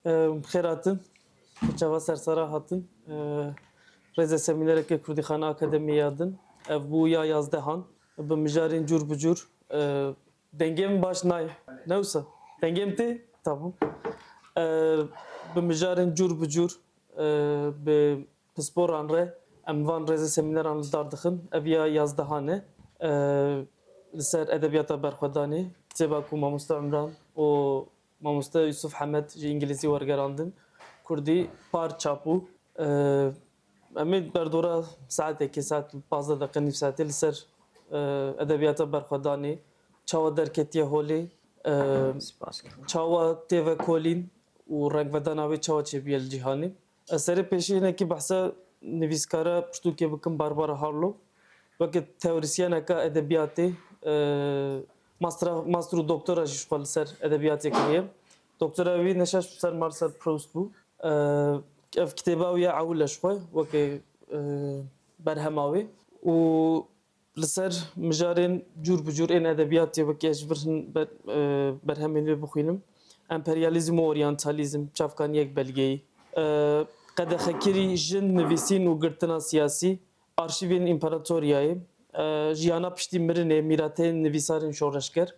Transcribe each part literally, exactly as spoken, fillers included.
Em, xêr hatin. Çava sersera hatin. E, rêze semînereke Kurdîxana Akademiyê ya din. Ev bû ya yazdehan. Bi mijarên cûr bi cûr. E, dengê min baş nayê. Ne wisa? Dengê min tê? Tamam. E, bi mijarên cûr bi cûr, e, bi pisporan re em van rêze semîneran li dar dixin. Ev ya yazdehan e. E, li ser edebiyata berxwedanê. Kitêba ku mamoste Umran û mamoste Yusuf Hemed ji îngilîzî wergerandin, kurdî par çap bû. E, em ê berdora saetekê, saet pazdeh deqe, nîv saetê li ser, e, edebiyata berxwedanê, çawa derketiye holê, e, Spas. Çawa tê vekolîn û rengvedana wê çawa çêbûye li cîhanê. Ez serê pêşî hinekî behsa nivîskara pirtûkê bikim, Barbara Harlow. Weke teorîsyeneka edebiyatê, e, mastra, master û doktora jî ji xwe li ser edebiyatê kiriye. Doktora wî neşaş ser Marcel Proust bû. E, ev kitêba wî ya ewil e ji xwe, weke, e, berhema wê. Û li ser mijarên cûr bi cûr ên edebiyatê, wekî ez ji vir hin ber-, e, berhemên wê bixwînim. Emperyalîzm û oryantalîzm, çavkaniyek belgeyî. E, qedexekirî jin, nivîsîn û girtina siyasî, arşîvên împaratoriyayê, e, jiyana piştî mirinê, mîrateyên nivîsarên şoreşger.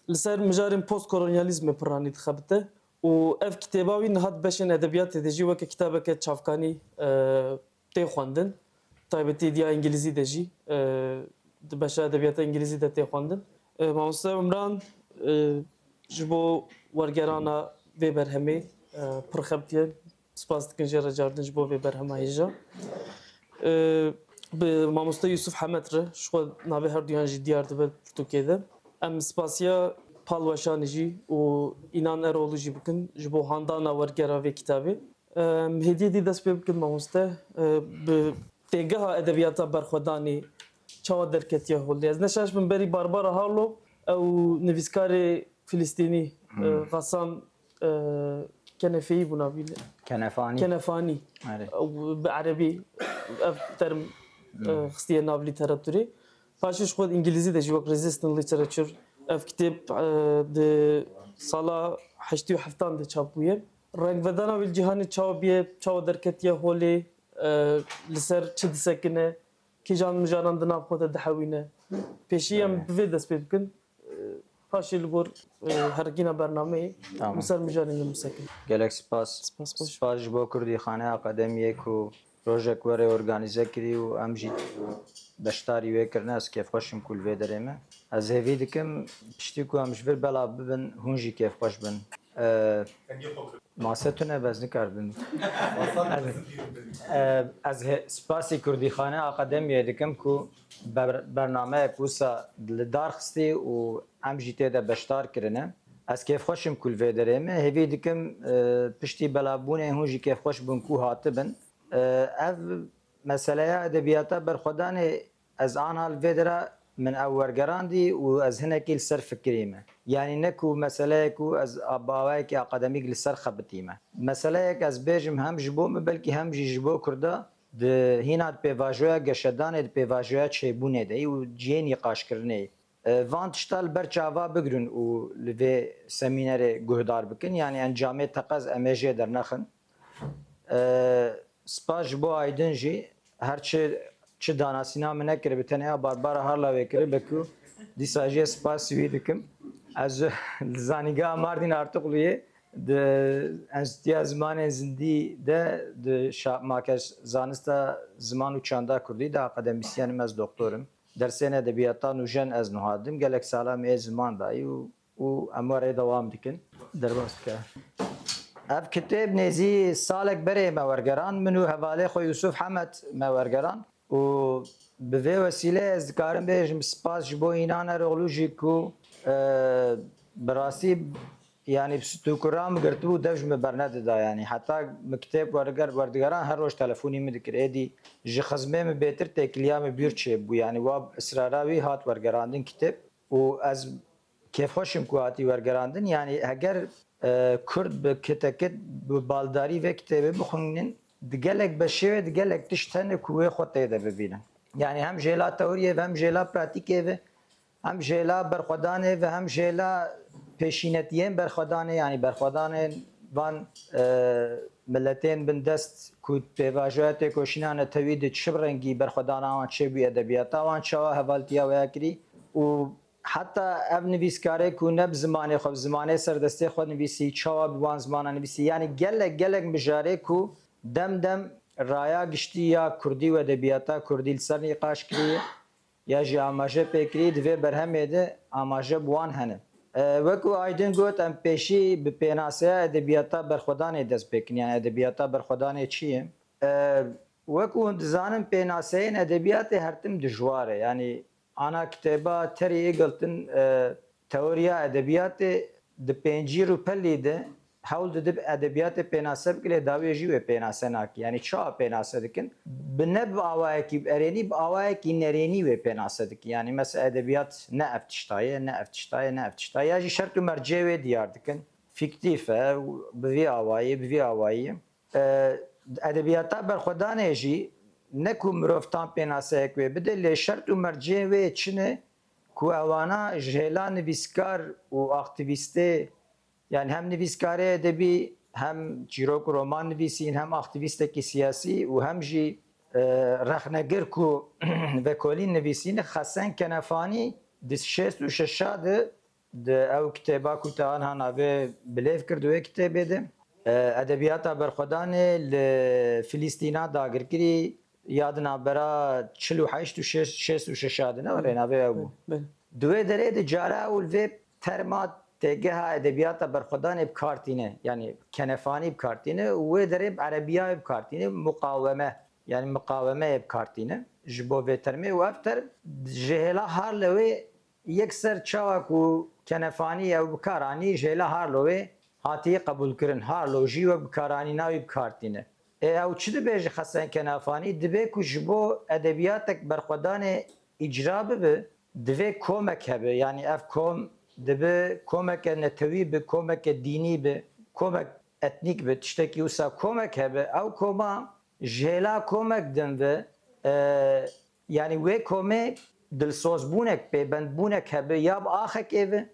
Li ser mijarên postkolonyalîzmê piranî dixebite û ev kitêba wî niha di beşên edebiyatê de jî weke kitabeke çavkanî, e, tê xwendin. Taybetî di ya îngilîzî de jî, e, di beşa edebiyata îngilîzî de tê xwendin. E, mamoste Umran, e, ji bo wergerana vê berhemê, e, pir xebitiye. Spas dikin jê re cardin ji bo vê berhema hêja. E, bi mamoste Yusuf Hemed re, ji xwe navê herduyan jî diyar dibe pirtûkê de. Em spasiya Pal Weşanî jî û Înan Eroğlu jî bikin ji bo handana wergera vê kitabê. Em hêdiyê dî dest pê bikin, mamoste. E, bi têgeha edebiyata berxwedanê çawa derketiye holê? Ez ne şaş bim, berî Barbara Harlow, ew nivîskarê Filistînî, Hmm. e, Xasan, e, Kenefeyî bû navî. Kenefanî. Kenefanî. Erê. Ew bi erebî ev term, Hmm. e, xistiye nav lîteratûrê. Paşê ji xwe di îngilîzî de jî wek Resistant Literature ev kitêb, e, di sala heştê û heftan de çap bûye. Rengvedana wî li cîhanê çawa bûye, çawa derketiye holê, e, li ser çi disekine, kîjan mijaran di nav xwe de dihewîne. Pêşî em Belê. bi vê dest pê bikin. E, paşê li gor, e, hergîna bernameyê Tamam. em ser mijarên din bisekin. Gelek spas. Spas xweş. Spas ji bo Kurdîxane Akademiyê ku rojek were organîze kirî û em jî beşdarî wê kirine. Ez kêfxweş im ku li vê derê me. Ez hêvî dikim piştî ku em ji vir belav bibin, hûn jî kêfxweş bin. E, Mase tune, ez nikarbim. Ez, e, ez he-, spasî Kurdîxane Akademiyê dikim ku ber-, bernameyek wisa li dar xistî û em jî tê de beşdar kirine. Ez kêfxweş im ku li vê derê me. Hêvî dikim, e, piştî belavbûnê hûn jî kêfxweş bûn ku hatibin. E, ev meseleya edebiyata berxwedanê ez anha li vê dera min ew wergerandî û ez hinekî li ser fikirî me. Yanî ne ku meseleyek ku ez a-, bi awayekî akademîk li ser xebitî me. Meseleyek ez bêjim hem ji bo min belkî hem jî ji bo Kurda di hîna di pêvajoya geşedanê, di pêvajoya çêbûnê de yî û cihê nîqaşkirinê yî. E, van tişta li ber çava bigrin û li vê semînerê guhdar bikin. Yanî encamê teqez em ê jê dernexin. E, spas ji bo Aydin jî. Her çi, çi danasîna min nekiribe, tenê ya Barbara Harlowê kiribe ku dîsa jê spas wî dikim. Ez li Zanîngeha Mardîn Artukluyê di Enstîtuya Zimanên Zindî de di şa-, Makez Zanista Ziman û Çanda Kurdî de akademîsyen im, ez doktor im. Dersên edebiyata nûjen ez nuha didim. Gelek sala me ê ziman dayî û û em were dewam dikin. Derbas dike. Ev kitêb nêzî salek berê me wergeran, min û hevalê xwe Yusuf Hemed me wergeran û bi vê wesîleyê ez dikarim bêjim spas ji bo Înan Eroglu jî ku, e, bi rastî, yanî bi stûkura min girtibû, dev ji min bernedida, yanî heta min kitêb werger-, werdigeran her roj telefonî min dikir. Êdî ji xizmê min bêtir têkiliya min bîr çêbû, yanî wa bi israra wî hat wergerandin kitêb û ez kêfxweş im ku hatî wergerandin. Yanî heger, e, Kurd bi kitekit, bi baldarî vê kitêbê bixwînin, di gelek beşê wê, di gelek tişt hene ku wê xwe tê de bibînin. Yanî hem jêla teoriyê ve, hem jêla pratîkê ve, hem jêla berxwedanê ve, hem jêla pêşînetiyên berxwedanê, yanî berxwedanên Van e, miletên bindest ku pêvajoya têkoşîna netewî di çi rengî berxwedana wan çêbû, edebiyata wan çawa hevaltiya wê ya kirî û heta ev nivîskarê ku ne bi zimanê xwe, bi zimanê serdestê xwe nivîsî, çawa bi wan zimana nivîsî? Yanî gelek, gelek mijarê ku dem dem raya giştî ya kurdî û edebiyata kurdî li ser nîqaş kiriye ya jî amaje pê kirî, di vê berhemê de amaje bi wan hene. E, wekî Aydin got, em pêşî bi pênaseya edebiyata berxwedanê dest pê kin. Yanî edebiyata berxwedanê çi ye? E, wekî hûn dizanin, pênaseyên edebiyatê her tim dijwar e. Yanî ana kitêba Terry Eagleton, e, teoriya edebiyatê di pêncî rûpelî de hewl dide bi edebiyatê pênase bike, lê dawiyê jî wê pênase nake. Yanî çawa pênase dikin? Bi ne bi awayekî bi erênî, bi awayekî nerênî wê pênase dikin. Yanî mesela edebiyat ne ev tişta ye, ne ev tişta ye, ne ev tişta ye. Ya jî şert û mercê wê diyar dikin. Fîktîf e, bi vî awayî, bi vî awayî. E, edebiyata berxwedanê jî ne ku mirov tam pênaseyek wê bide, lê şert û mercê wê çi ne ku ewana ji hêla nivîskar û aktîvîstê, yanî hem nivîskarê edebî, hem çîrok û roman nivîsîn, hem aktîvîstekî siyasî û hem jî, e, rexnegir ku vekolîn nivîsîn, Xesen Kenefanî di şêst û şeşa de di ew kitêba ku te anha navê bilêv kir di wê kitêbê de, e, edebiyata berxwedanê li Filîstîna dagirkirî ya di navbera çil û heşt û şêst, şêst û şeş a de ne were navê ew bû. Belê. Di wê derê de cara ew li vê terma têgeha edebiyata berxwedanê bi kar tîne, yanî Kenefanî bi kar tîne û wê derê bi erebiyayê bi kar tîne, muqaweme, yanî miqawemeyê bi kar tîne ji bo vê termê û ev term ji hêla Harlewê yekser çawa ku Kenefanî ew bi kar anî, ji hêla Harlewê hatiye qebûlkirin. Harlow jî wek bikaranîna wî bi kar tîne. Ê ew çi dibêje Xesen Kenefanî? Dibe ku ji bo edebiyatek berxwedanê îcra bibe, divê komek hebe. Yanî ev kom dibe komeke netewî bi, komeke dînî bi, komek etnîk bi, tiştekî wisa komek hebe. Ew koma ji hêla komek din ve, e, yanî wê komê dilsozbûnek, pêbendbûnek hebe, ya bi axekê ve,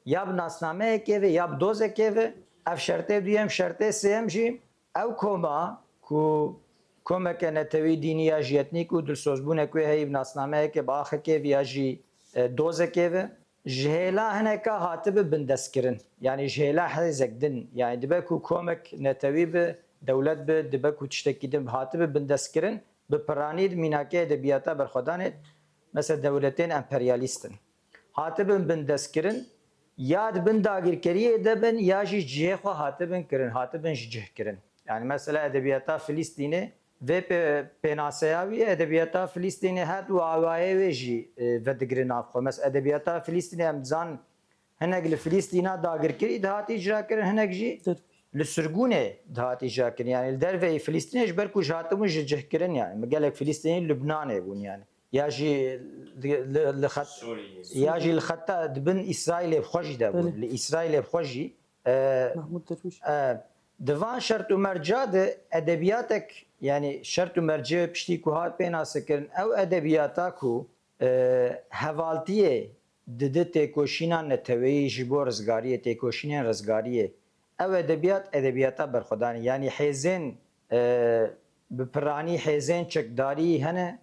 ya bi nasnameyekê ve, ya bi dozekê ve. Ev şertê duyem, şertê sêyem jî ew koma ku komeke netewî, dînî ya jî etnîk û dilsozbûnek wê heyî bi nasnameyekê, bi axekê ve ya jî, e, dozekê ve, ji hêla hineka hatibi bindestkirin. Yanî ji hêla hêzek din. Yanî dibe ku komek netewî bi, dewlet bi, dibe ku tiştekî din bi, hatibi bindestkirin, bi piranî di mînakê edebiyata berxwedanê, mesela dewletên emperyalîst in. Hatibin bindestkirin, ya di bin dagirkeriyê de bin, ya jî cihê xwe hatibin kirin, hatibin ji cih kirin. Yanî mesela edebiyata Filîstînê, vê pê-, pênaseya wî edebiyata Filîstînê hat û awayê wê jî, e, vedigire nav xwe. Mes-, edebiyata Filîstînê em dizanin hinek li Filîstîna dagirkirî dihat îcra kirin, hinek jî li sirgûnê dihat îcra kirin. Yanî li derveyî Filîstînê ji ber ku ji hatibûn ji cih kirin, yanî me gelek Filîstînî Lubnanê bûn yanî. Ya jî li, li, li xet-, Sûriyê. Ya jî li xeta di bin Îsraîlê bi xwe jî de bûn. Belê. Li Îsraîlê bi xwe jî, e, Mahmud Derwîş. E, di van şert û merca de edebiyatek, yanî şert û mercê piştî ku hat pênasekirin, ew edebiyata ku, e, hevaltiyê dide têkoşîna neteweyî ji bo rizgariyê, têkoşînên rizgariyê, ew edebiyat, edebiyata berxwedanê, yanî hêzên, e, bi piranî hêzên çekdarî hene,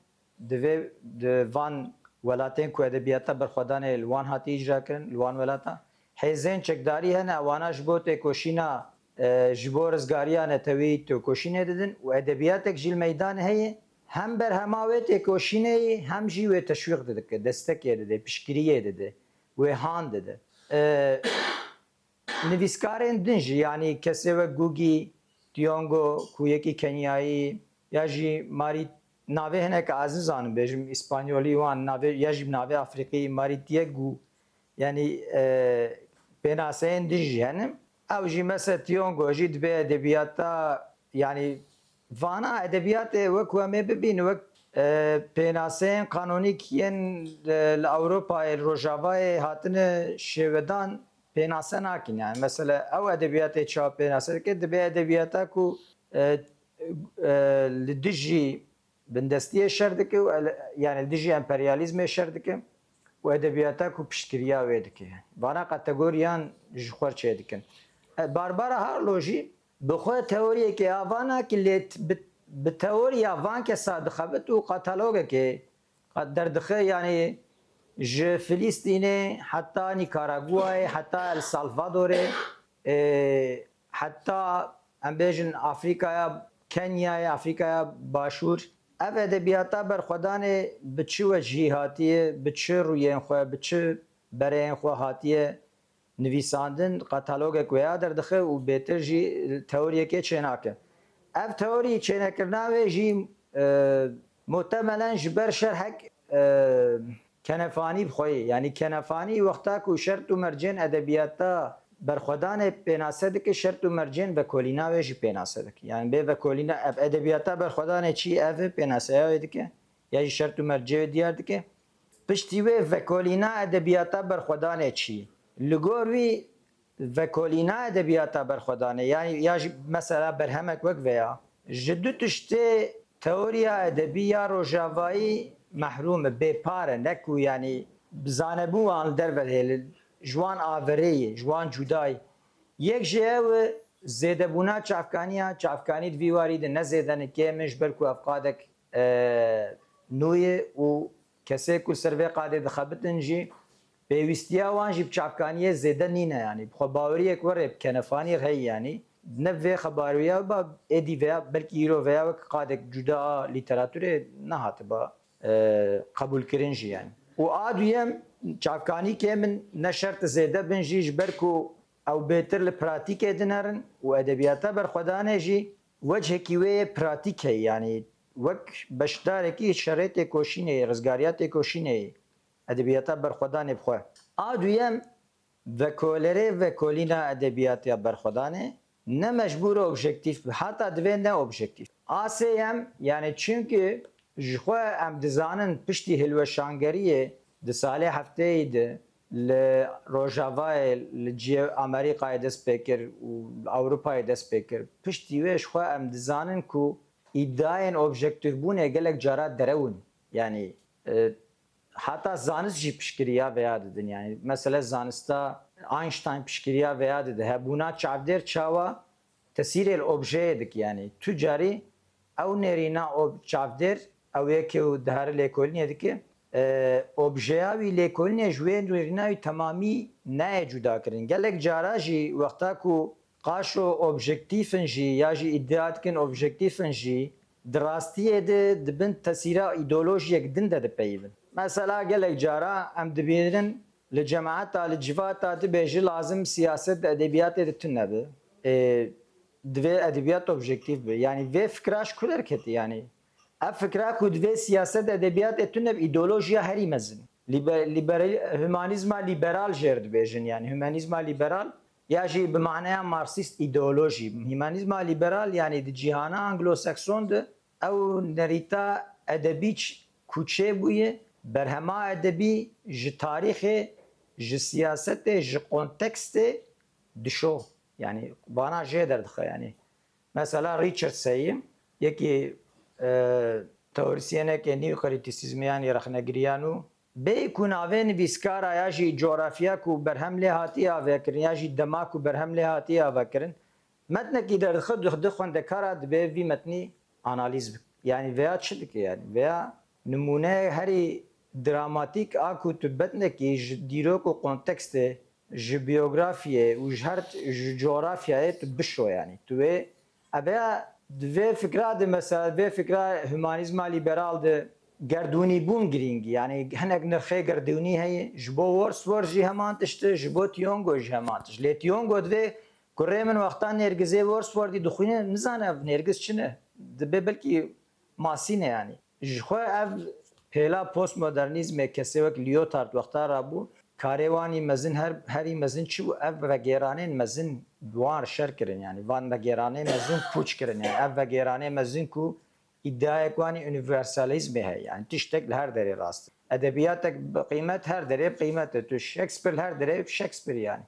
divê di van welatên ku edebiyata berxwedanê li wan hatiye îcra kirin, li wan welatan, hêzên çekdarî hene, ewana ji bo têkoşîna, e, ji bo rizgariya netewî têkoşînê didin û edebiyatek jî li meydanê heye, hem berhema wê têkoşînê yê, hem jî wê teşwîq didike, destekê dide, piştgiriyê dide, wê han dide. E, Nivîskarên din jî, yanî kesê wek Ngugi Thiong'o ku yekî Kenyayî, ya jî Mari, navê hineke ez nizanim bêjim, îspanyolî wan navê, ya jî bi navê Afrîqî, Mari Thiegou, yanî, e, pênaseyên din jî hene. Ew jî mesela Thiong'o jî dibe edebiyata, yanî vana edebiyatê wek ku em ê bibînin, wek, e, pênaseyên kanonîk yên, e, li Ewropayê, li Rojavayê hatine şêwedan, pênase nakin. Yani mesela ew edebiyatê çawa pênase dike? Dibe edebiyata ku, e, e, li dijî bindestiyê şer dike û ele-, yani li dijî emperyalîzmê şer dike û edebiyata ku piştgiriya wê dike. Vana kategoriyan ji xwe çê dikin. Barbara Harlow jî bi xwe teoriyekê a vana ki lê t- bi, bi teoriya van kesa dixebit û katalogekê qe- derdixe, yanî ji Filîstînê heta Nîkaraguayê, heta El Salvadorê, e, heta em bêjin Afrîkaya Kenyayê, Afrîkaya Başûr. Ev edebiyata berxwedanê bi çi wecihî hatiye, bi çi rûyên xwe, bi çi bereyên xwe hatiye nivîsandin, katalogek wêya derdixe û bêtir jî teoriyekê çênake. Ev teorî çênekirina wê jî, e, muhtemelen ji ber şerhek, e, Kenefanî bi xwe ye. Yanî Kenefanî wexta ku şert û mercên edebiyata berxwedanê pênase dike, şert û mercên vekolîna wê jî pênase dike. Yanî bê vekolîna, ev edebiyata berxwedanê çi ye, ev pênaseya wê dike, ya jî şert û mercê wê diyar dike. Piştî wê vekolîna edebiyata berxwedanê çi ye? Li gor wî vekolîna edebiyata berxwedanê, ya, ya jî mesela berhemek wek vêya, ji du tiştê teoriya edebî ya rojavayî mehrûm e, bêpar e, ne ku yanî bi zanebûn wan li derve hêlin, ji wan averê ye, ji wan cuda ye. Yek jî ew e, zêdebûna çavkaniya, çavkanî di vî warî de ne zêde ne kêm e, ji ber ku ev qadek, e, nû ye û kesê ku ser vê qadê dixebitin jî, pêwîstiya wan jî bi çavkaniyê zêde nîne, yanî bi xwebaweriyek were bi Kenefanî re heye, yanî ne vê xebariya ba êdî veya belkî îro veya wek qadek cuda a lîteraturê nehatiba, e, qebûlkirin jî yanî. Û a duyem, çavkanî kêm in, ne şert zêde bin jî, ji ber ku ew bêtir li pratîkê dinerin û edebiyata berxwedanê jî wechekî wê yê pratîk heye, yanî wek beşdarekî şerê têkoşînê yê, rizgariya têkoşînê yê. Edebiyata berxwedanê bi xwe. A duyem, vekolerê vekolîna edebiyata berxwedanê ne mecbûr e objektîf be, heta divê ne objektîf. A sêyem, yanî çimkî ji xwe em dizanin piştî hilweşangeriyê di salê hefteyê de li Rojavayê, li cihê Amerîkayê dest pê kir û li Ewropayê dest pê kir. Piştî wê ji xwe em dizanin ku îdiayên objektîfbûnê gelek cara derew in. Yanî, e, heta zanist jî piştgiriya vêya didin. Yanî, mesele zanista Einstein piştgiriya vêya dide. Hebûna çavdêr çawa tesîrê li objeyê dike? Yanî, tu carî ew nêrîna ob-, çavdêr, ew yekê û dihare lêkolînê dike, e, objeya wî, lêkolînê ji wê nêrîna wî temamî nayê cudakirin. Gelek cara jî wexta ku qaşo objektîf in jî ya jî îdia dikin objektîf in jî, di rastiyê de di bin tesîra îdeolojiyek din de dipeyivin. Mesela gelek cara em dibînin li cemaeta, li civata dibêje lazim siyaset di edebiyatê de tune be. Ê, divê edebiyat objektîf be. Yanî vê fikra ji ku derketî yanî? Ev fikra ku divê siyaset edebiyatê tune bi îdeolojiya herî mezin. Liber-, liber-, humanîzma lîberal jê re dibêjin, yanî humanîzma lîberal ya jî bi maneya marksîst îdeolojî. Humanîzma lîberal, yanî di cîhana anglo-sakson de ew nerîta edebî ç-, ku çêbûye, berhema edebî ji tarîxê, ji siyasetê, ji kontekstê dişo. Yanî vana jê derdixe, yanî. Mesela Richard Seyî, yekî, e, teorisyenekê nî-krîtisîzmê yanî rexnegiriya nû, bêyî ku navê nivîskara ya jî coğrafya ku berhem lê hatiye avekirin ya jî dema ku berhem lê hatiye avekirin, metnekî derdixe, di xwendekara dibê vî metnî analîz bike. Yanî veya çi dike yanî? Veya nimûneyê herî dramatîk a ku tu metnekî ji dîrok û kontekstê, ji biyografiyê û ji her t-, ji coğrafyayê tu bişo yanî. Tu wê, ebeya di vê fikra de mesela, vê fikra humanîzma lîberal de gerdûnîbûn girîng e. Yanî hinek nirxê gerdûnî heye. Ji bo Wordsworth jî heman tişt e, ji bo Thiongo jî heman tişt. Lê Thiongo divê kurê min wexta Nêrgizê Wordsworthî dixwîne, nizane ev Nêrgiz çi ne. Dibê belkî masî ne yanî. Ji xwe ev pêla postmodernîzmê kesê wek Lyotard wexta rabû, karê wanî mezin her, herî mezin çi bû? Ev vegêranên mezin bi wan re şer kirin, yanî van vegêranê mezin pûç kirin. Yanî ev vegêranê mezin ku îdiayek wanî unîversalîzmê heye, yanî tiştek li her derê rast e. Edebiyatek bi qîmet her derê bi qîmet e. Tu Shakespeare li her derê Shakespeare yanî.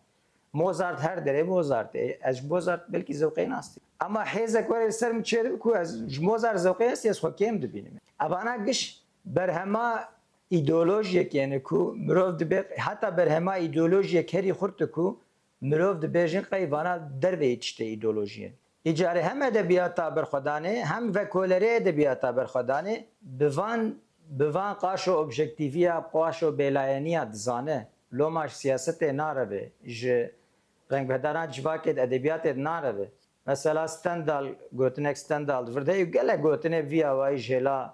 Mozart her derê Mozart e. Ez ji Mozart belkî zewqê nas dî. Ama hêzek were li ser min çêdibe ku ez ji Mozart zewqê hestî, ez xwe kêm dibînim. Evana giş berhema îdeolojiyek yene ku mirov dibe, heta berhema îdeolojiyek herî xurt e ku mirov dibêjin qey vana derveyî tiştê îdeolojiyê. Îcarê hem edebiyata berxwedanê hem vekolerê edebiyata berxwedanê bi van bi van qaşo objektîviya, qaşo bêlayeniya dizane. Loma ji siyasetê nareve, ji rengvedaran civakê di edebiyatê de nareve. Mesela Stendhal, gotinek Stendhal di vir de heye û gelek gotinê vî awayî jêla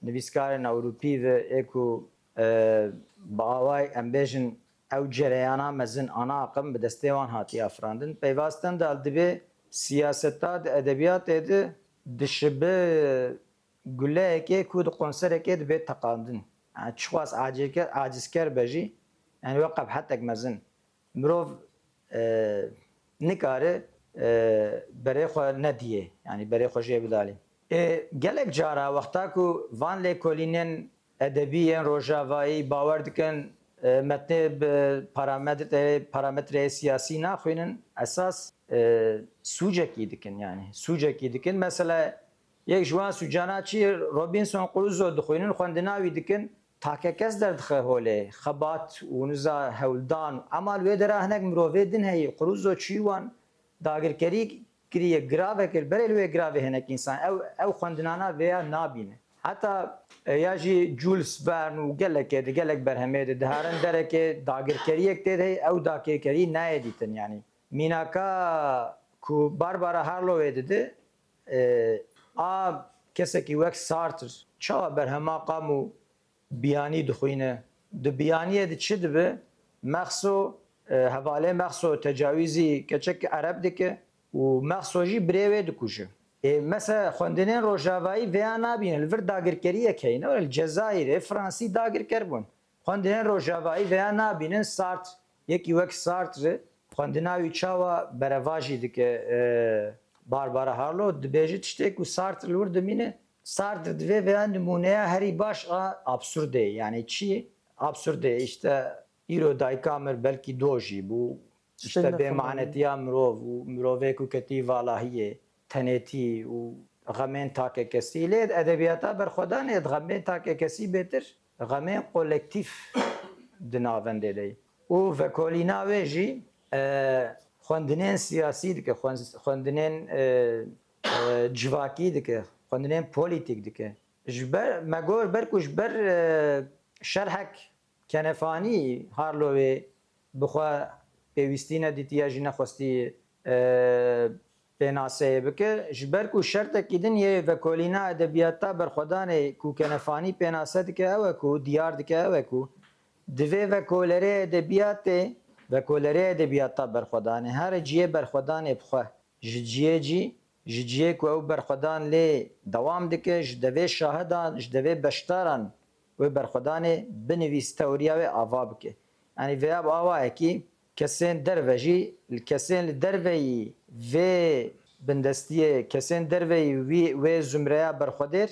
nivîskarên Ewropî ve ê ku, e, bi awayî em bêjin ew cereyana mezin ana aqim bi destê wan hatiye afirandin. Peyva Stendhal dibê siyaseta di edebiyatê de dişibe guleyekê ku di konserekê dibe teqandin. Yani çiqas acizker, acizker be jî, yani wek qebhetek mezin. Mirov, e, nikare, e, berê xwe nediyê, yani berê xwe jê bidalî. Ê, gelek cara wexta ku van lêkolînên edebî yên rojavayî bawer dikin, e, metnê bi parametre, parametreyê siyasî naxwînin, esas, e, sûcekî dikin, yani sûcekî dikin. Mesela yek ji wan sûcana çi, Robinson Crusoe dixwînin, xwendina wî dikin, take kes derdixe holê, xebat û niza hewldan. Ema li wê dera hinek mirovê din heye, Crusoe çûyî wan dagirkerî kiriye, giravek li berê li wê giravê hinek însan ew, ew xwendinana vêya nabîne. Heta, e, ya jî Jules Verne û gelekê di gelek berhemê de diherin derekê dagirkeriyek tê de heye, ew dagirkerî nayê dîtin, yani. Mînaka ku Barbara Harlowê dide, e, a kesekî wek Sartre çawa berhema Camus biyanî dixwîne? Di biyaniyê de çi dibe? Mexso, e, hevalê Mexso tecawîzî keçek ereb dike û Mexso jî birê wê dikuje. Ê, mesela xwendinên rojavayî vêya nabînin, li vir dagirkeriyek heye. Ne were li Cezayirê Fransî dagirker bûn. Xwendinên rojavayî vêya nabînin. Sartre, yekî wek Sartre, xwendina wî çawa berevajî dike, e, Barbara Harlow, dibêje tiştê ku Sartre li wir dimîne, Sartre divê vêya nimûneya herî baş a absurdê, yani çi? Absurdê, işte îro dayika mir belkî do jî bû, işte bêmanetiya mirov û mirovê ku ketî valahiyê, tenêtî û xemên takekesî. Lê di edebiyata berxwedanê di xemên takekesî bêtir xemên kolektîf di navendê de ye. Û vekolîna wê jî, e, xwendinên siyasî dike, xwen-, xwendinên, e, e, civakî dike, xwendinên polîtîk dike. Ji ber, me got, ber ku ji ber, e, şerhek Kenefanî Harlowê bi xwe pêwîstî nedîtiye, jî nexwestî, e, pênaseyê bike. Ji ber ku şertekî din yê vekolîna edebiyata berxwedanê ku Kenefanî pênase dike ew e ku diyar dike ew e ku divê vekolerê edebiyatê, vekolerê edebiyata berxwedanê here ciyê berxwedanê bi xwe ji ciyê cî, ji ciyê ku ew berxwedan lê dewam dike, ji devê şahidan, ji devê beşdaran wê berxwedanê binivîs, teoriya wê ava bike. Yanî vêya bi awayekî kesên derve jî, kesên li derveyî vê bindestiyê, kesên derveyî wî, wê zumreya berxwedêr,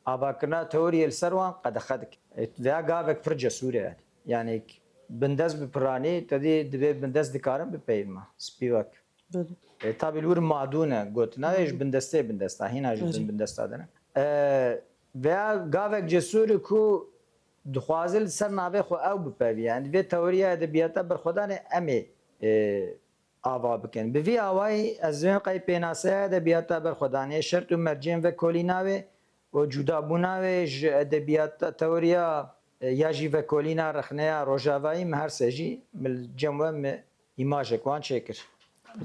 avakirina teoriyê li ser wan qedexe dike. E, vêya gavek pir cesûr e. Yanî bindest bi piranî, te dî divê bindest dikarin bipeyvima, spîvek. Belê. E, tabî li wir madû ne gotina, ji bindestê bindesta, hîna ji bin bindesta de ne. E, veya gavek cesûr e ku dixwaze li ser navê xwe ew bipevî. Yani vê teoriya edebiyata berxwedanê em ê, e, ava bikin. Bi vî awayî ez dibêm qey pênaseya edebiyata berxwedanê şert û mercên vekolîna wê û cudabûna wê ji edebiyata, teoriya, e, ya jî vekolîna rexneya rojavayî me her se jî, min li cem we me îmajek wan çêkir.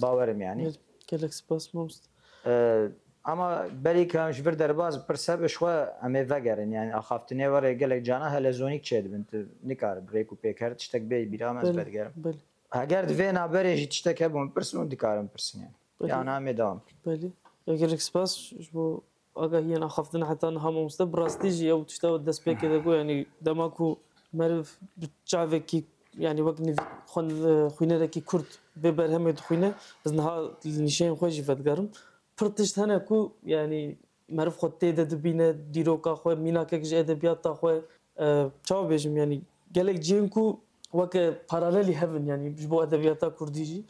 Bawerim yani. Gelek spas mamoste. Ee, ama berî ku em ji vir derbas, pirse bi ji xwe em ê vegerin. Yani axaftinê we rê gelek cana helezonîk çêdibin. Tu nikarî bi rêk û pêk her tiştek bê bîra me ez vedigerim. Belê. Heger di vê navberê jî tiştek hebû min pirsin û dikarim pirsin yani. Belê. Ya na em ê dewam bikin. Belê. Ya gelek spas ji bo agahiyên axaftin heta niha mamoste, bi rastî jî ew tişta destpêkê de got, yanî dema ku meriv bi çavekî, yanî wek nivî-, xwen-, xwînerekî kurd vê berhemê dixwîne, ez niha li nîşeyên xwe jî vedigerim. Pir tişt hene ku, yanî meriv xwe tê de dibîne, dîroka xwe, mînakek ji edebiyata xwe, e, çawa bêjim, yanî gelek cihên ku weke paralelî hev in, yanî ji bo edebiyata kurdî jî,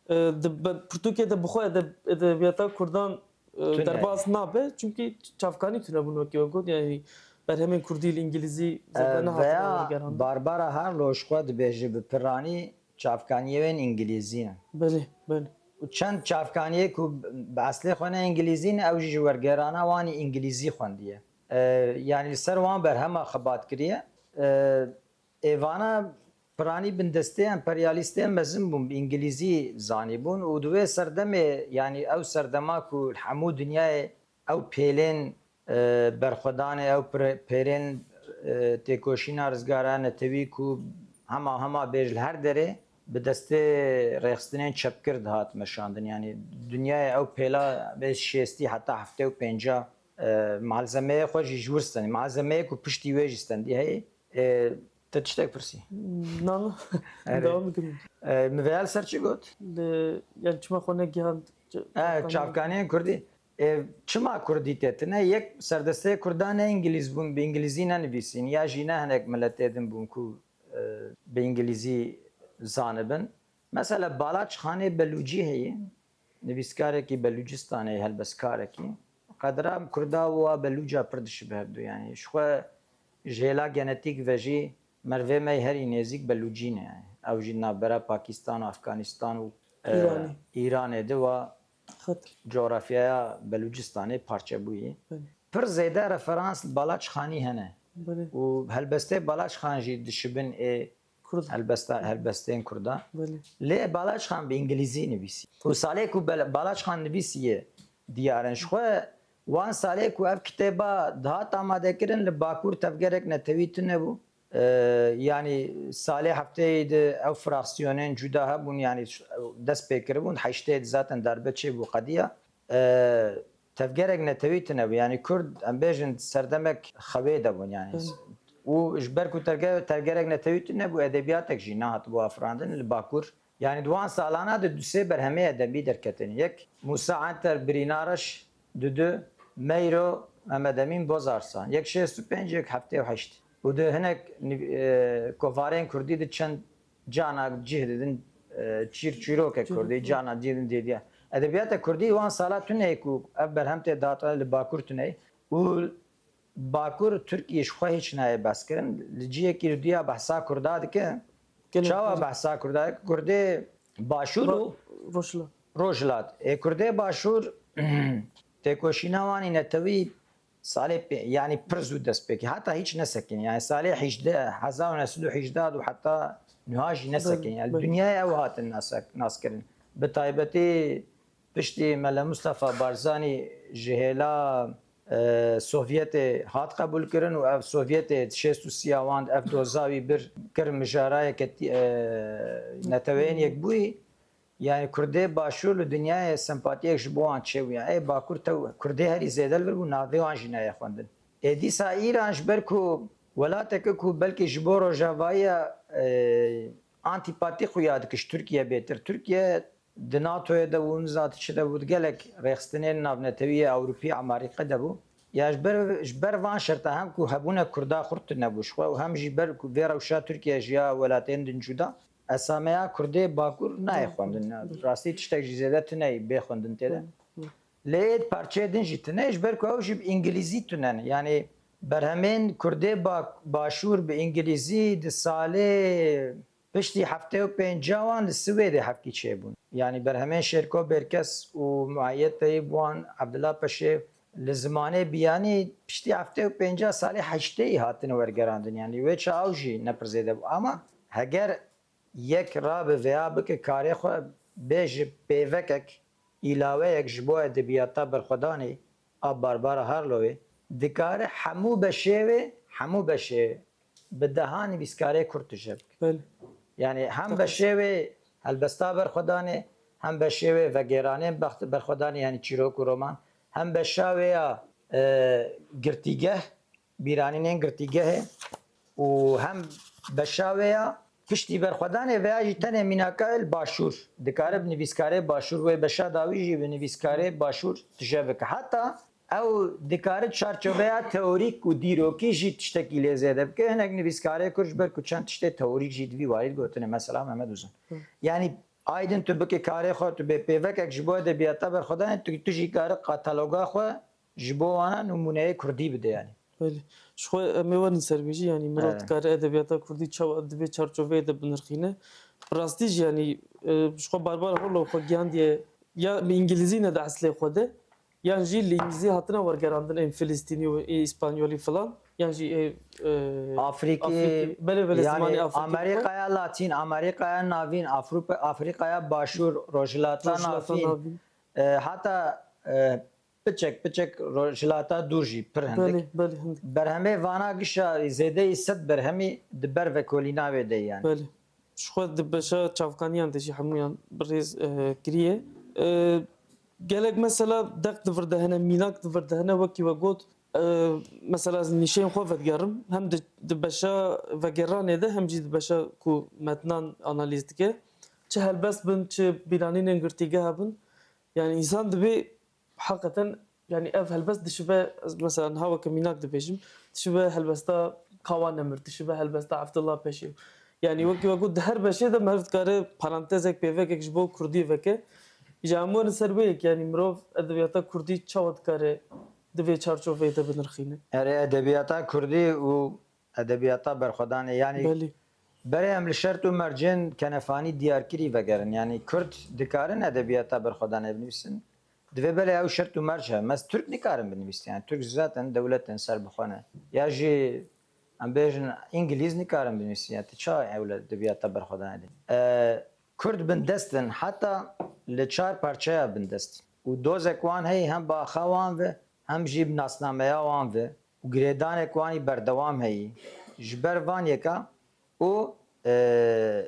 e, di be-, pirtûkê de bi xwe edeb-, edebiyata kurdan, e, derbas nabe, çimkî çavkanî tune bûn, wekî we got, yanî berhemên kurdî li îngilîzî zêde nehatine wergerandin. Barbara Harlow ji xwe dibêje bi piranî, Çavkaniyê wê îngilîzî ne. Belê, belê. Û çend çavkaniyê ku bi eslê xwe ne îngilîzî ne, ew jî ji wergerana wan îngilîzî xwendiye. E, yanî li ser wan berhema xebat kiriye. E, êvana piranî bindestê emperyalîstê mezin bûn, bi îngilîzî zanîbûn û di wê serdemê, yanî ew serdema ku hemû dinyayê ew pêlên, e, berxwedanê, ew pir-, pêrên, e, têkoşîna rizgara netewî ku hema hema bêj li her derê bi destê rêxistinên çepgir dihat meşandin. Yanî dinyayê ew pêla bê şêstî heta heftê û pênca, e, malzemeyê xwe jî ji wir stenî. Malzemeyê ku piştî wê jî stendî heye. E, te tiştek pirsî? Na, na. Erê. Devam bikin. E, min vêya li ser çi got? Li, yani çima xwe negihand? E, çavkaniyên Kurdî. E, çima Kurdî tê tine? Yek, serdesteyê Kurdan ne îngilîz bûn, bi îngilîzî nenivîsîn, ya jî ne hinek miletê din bûn ku, e, bi îngilîzî zanibin. Mesela Balaçxanê Belûcî heye, nivîskarekî Belûcistanê, helbestkarekî. Qedra Kurda û a Belûca pir dişibe hevdu, yanî ji xwe ji hêla genetîk ve jî mervê me herî nêzîk Belûcî ne, yanî. Ew jî navbera Pakistan û Afganistan û, e, Îranê. Îranê di wa Xet. Coğrafyaya Belûcistanê parçe bûyî. Belê. Pir zêde referans li Balaçxanî hene. Belê. Û helbestê Balaçxan jî dişibin ê Kurd. helbesta, helbestên Kurda. Belê. Lê Balaçxan bi îngilîzî nivîsî. Û salê ku Bel-, Balaçxan nivîsiye diyar in. Ji xwe wan salê ku ev kitêba dihat amadekirin li Bakur tevgerek netewî tune bû. Ee, yanî salê hefteyê di ew fraksiyonên cuda hebûn, yanî dest pê kiribûn, heştê di zaten darbe çêbû qediya. Ee, tevgerek netewî tune bû, yanî Kurd, em bêjin, serdemek xewê de bûn, yanî. Hı. Û ji ber ku tevge-, tevgerek netewî tune bû, edebiyatek jî nehatibû afirandin li Bakur. Yanî di wan salana de du sê berhemê edebî derketin. Yek Musa Enter Birînareş, dudu Meyro Mehmed Emîn Bozarsan. Yek şêst û pênc, yek heftê û heşt. Û di hinek niv-, e, kovarên Kurdî di çend cana cih didin, e, çîr çîrokek Kurdî, cana cih didin dêdiya. Edebiyata Kurdî wan sala tune ye ku ev berhem tê dihata li Bakur tune ye. Û Bakur Tirkiyê ji xwe hiç nayê behs kirin. Li cihekî li duya behsa Kurda dike. Gelek Çawa Kurd. Behsa Kurda dike? Kurdê Başûr û Rojhilat. Rojhilat. Ê Kurdê Başûr têkoşîna wan ê netewî salê pê, yanî pir zû dest pê kir. Heta hiç nesekin. Yanî salê hejdeh, hezar û neh sed û hejdeh û heta niha jî nesekin. Yanî Belê. Dinyayê ew hatin nas, nas kirin. Bi taybetî piştî Mele Mustafa Barzanî ji hêla, e, Sovyetê hat qebûlkirin û ev Sovyetê şêst û sî ya wan F doza wî bir kir mijarayeke tî-, e, Neteweyên Yekbûyî, yanî Kurdê Başûr li dinyayê sempatiyek ji bo wan çêbû. Yanî ê Bakur tew Kurdê herî zêde li vir bû, navê wan jî nayê xwendin. Ê dîsa Îran ji ber ku welateke ku belkî ji bo rojavayiya, e, antîpatî xuya dike ji Tirkiye bêtir. Tirkiye di NATOyê de bû, niza di çi de bû, di gelek rêxistinên navnetewî yê Ewropî, Amerîka de bû. Ya ji ber, ji ber van şerta hem ku hebûna Kurda xurt nebû ji xwe û hem jî ber ku vê rewşa Tirkiye ji ya welatên din cuda, esameya Kurdê Bakur nayê xwendin. Rastî tiştek jî zêde tune bê xwendin tê de. Lê êd parçeyê din jî tune, ji ber ku ew jî bi îngilîzî tune ne. Yanî berhemên Kurdê Ba-, Başûr bi îngilîzî di salê piştî heftê û pênca wan li Swêdê hevkî çêbûn. Yanî berhemên Şêrko Bêrkes û Muayedteyî bi wan Evdila Peşê li zimanê biyanî piştî heftê û pênca salê heştê yî hatine wergerandin. Yanî wê çax ew jî ne pir zêde bû. Ama heger yek rabe vêya bike karê xwe bê ji pêvekek, îlaweyek ji bo edebiyata berxwedanê a Barbara Harlowê, dikare hemû beşê wê, hemû beşê wê bi deha nivîskarê Kurd tije bike. Belê. Yanî hem beşê wê helbesta berxwedanê, hem beşê wê vegêranên bext-, berxwedanê, yanî çîrok û roman, hem beşa wê ya, e, girtîgeh, bîranînên girtîgehê û hem beşa wê ya piştî berxwedanê veya jî tenê mînaka li Başûr. Dikare bi nivîskarê Başûr wê beşa dawî jî bi nivîskarê Başûr tije bike. Heta ew dikare çarçoveya teorîk û dîrokî jî tiştekî lê zêde bike. Hinek nivîskarê Kurd ji ber ku çend tiştê teorîk jî di vî warî gotine, mesela Mehmet Uzun. Yanî aydin tu bike karê xwe, tu bê pêvekek ji bo edebiyata berxwedanê, tu, tu jî kare kataloga xwe ji bo wana nimûneyê Kurdî bide yanî. Belê. Ji xwe em ê werin ser vê jî, yanî mirov dikare edebiyata Kurdî çawa di vê çarçoveyê de binirxîne. Bi rastî jî, yanî, e, ji xwe Barbara Harlow xwe gihandiye, ya bi îngilîzî ne di eslê xwe de, yan jî li îngilîzî hatine wergerandin ên Filistînî û ê Îspanyolî filan, yan jî ê, e, Afrîkî, Afrîkî. Belê, belê, yanî zimanê Afrîkî. Amerîkaya Latîn, Amerîkaya Navîn, Afrûpa-, Afrîkaya Başûr, Rojhilata Rojhilata Navîn, Navîn. E, heta, e, piçek piçek Rojhilata Dûr jî pir hindik. Belê, belê, hindik. Berhemê vana gişa zêdeyî sed berhemî di ber vekolîna wê de ye, yanî. Belê. Ji xwe di beşa çavkaniyan de jî hemûyan bi rêz, e, kiriye. E, gelek mesela deq di vir de hene, mînak di vir de hene, wekî we got, e, mesela ez nîşeyên xwe vedigerim, hem di, di beşa vegeranê de, hem jî di beşa ku metnan analîz dike. Çi helbest bin, çi bîranînên girtîgeha bin, yanî însan dibê heqeten, yanî ev helbest dişibe, ez mesela niha weke mînak dibêjim, dişibe helbesta Kawa Nemir, dişibe helbesta Evdillah Peşê. Yanî wekî we got, di her beşê de meriv dikare parantezek, pêvekek ji bo kurdî veke. Îja em werin ser wê yek, yanî mirov edebiyata kurdî çawa dikare di vê çarçoveyê de binirxîne? Erê, edebiyata kurdî û edebiyata berxwedanê, yanî Belê. Berê em li şert û mercên Kenefanî diyarkirî vegerin. Yanî Kurd dikarin edebiyata berxwedanê binivîsin. Divê belê ew şert û merc hebe. Mes Türk nikarin binivîsin. Yanî Türk zaten dewletin ser bi xwe ne. Ya jî em bêjin Îngilîz nikarin binivîsin. Ya tu çawa ew li edebiyata berxwedanê de? E, Kurd bindest in. Heta li çar parçeya bindest. Û dozek wan heye hem bi axa wan ve, hem jî bi nasnameya wan ve. Û girêdanek wanî berdewam heyî. Ji ber van yeka û, e,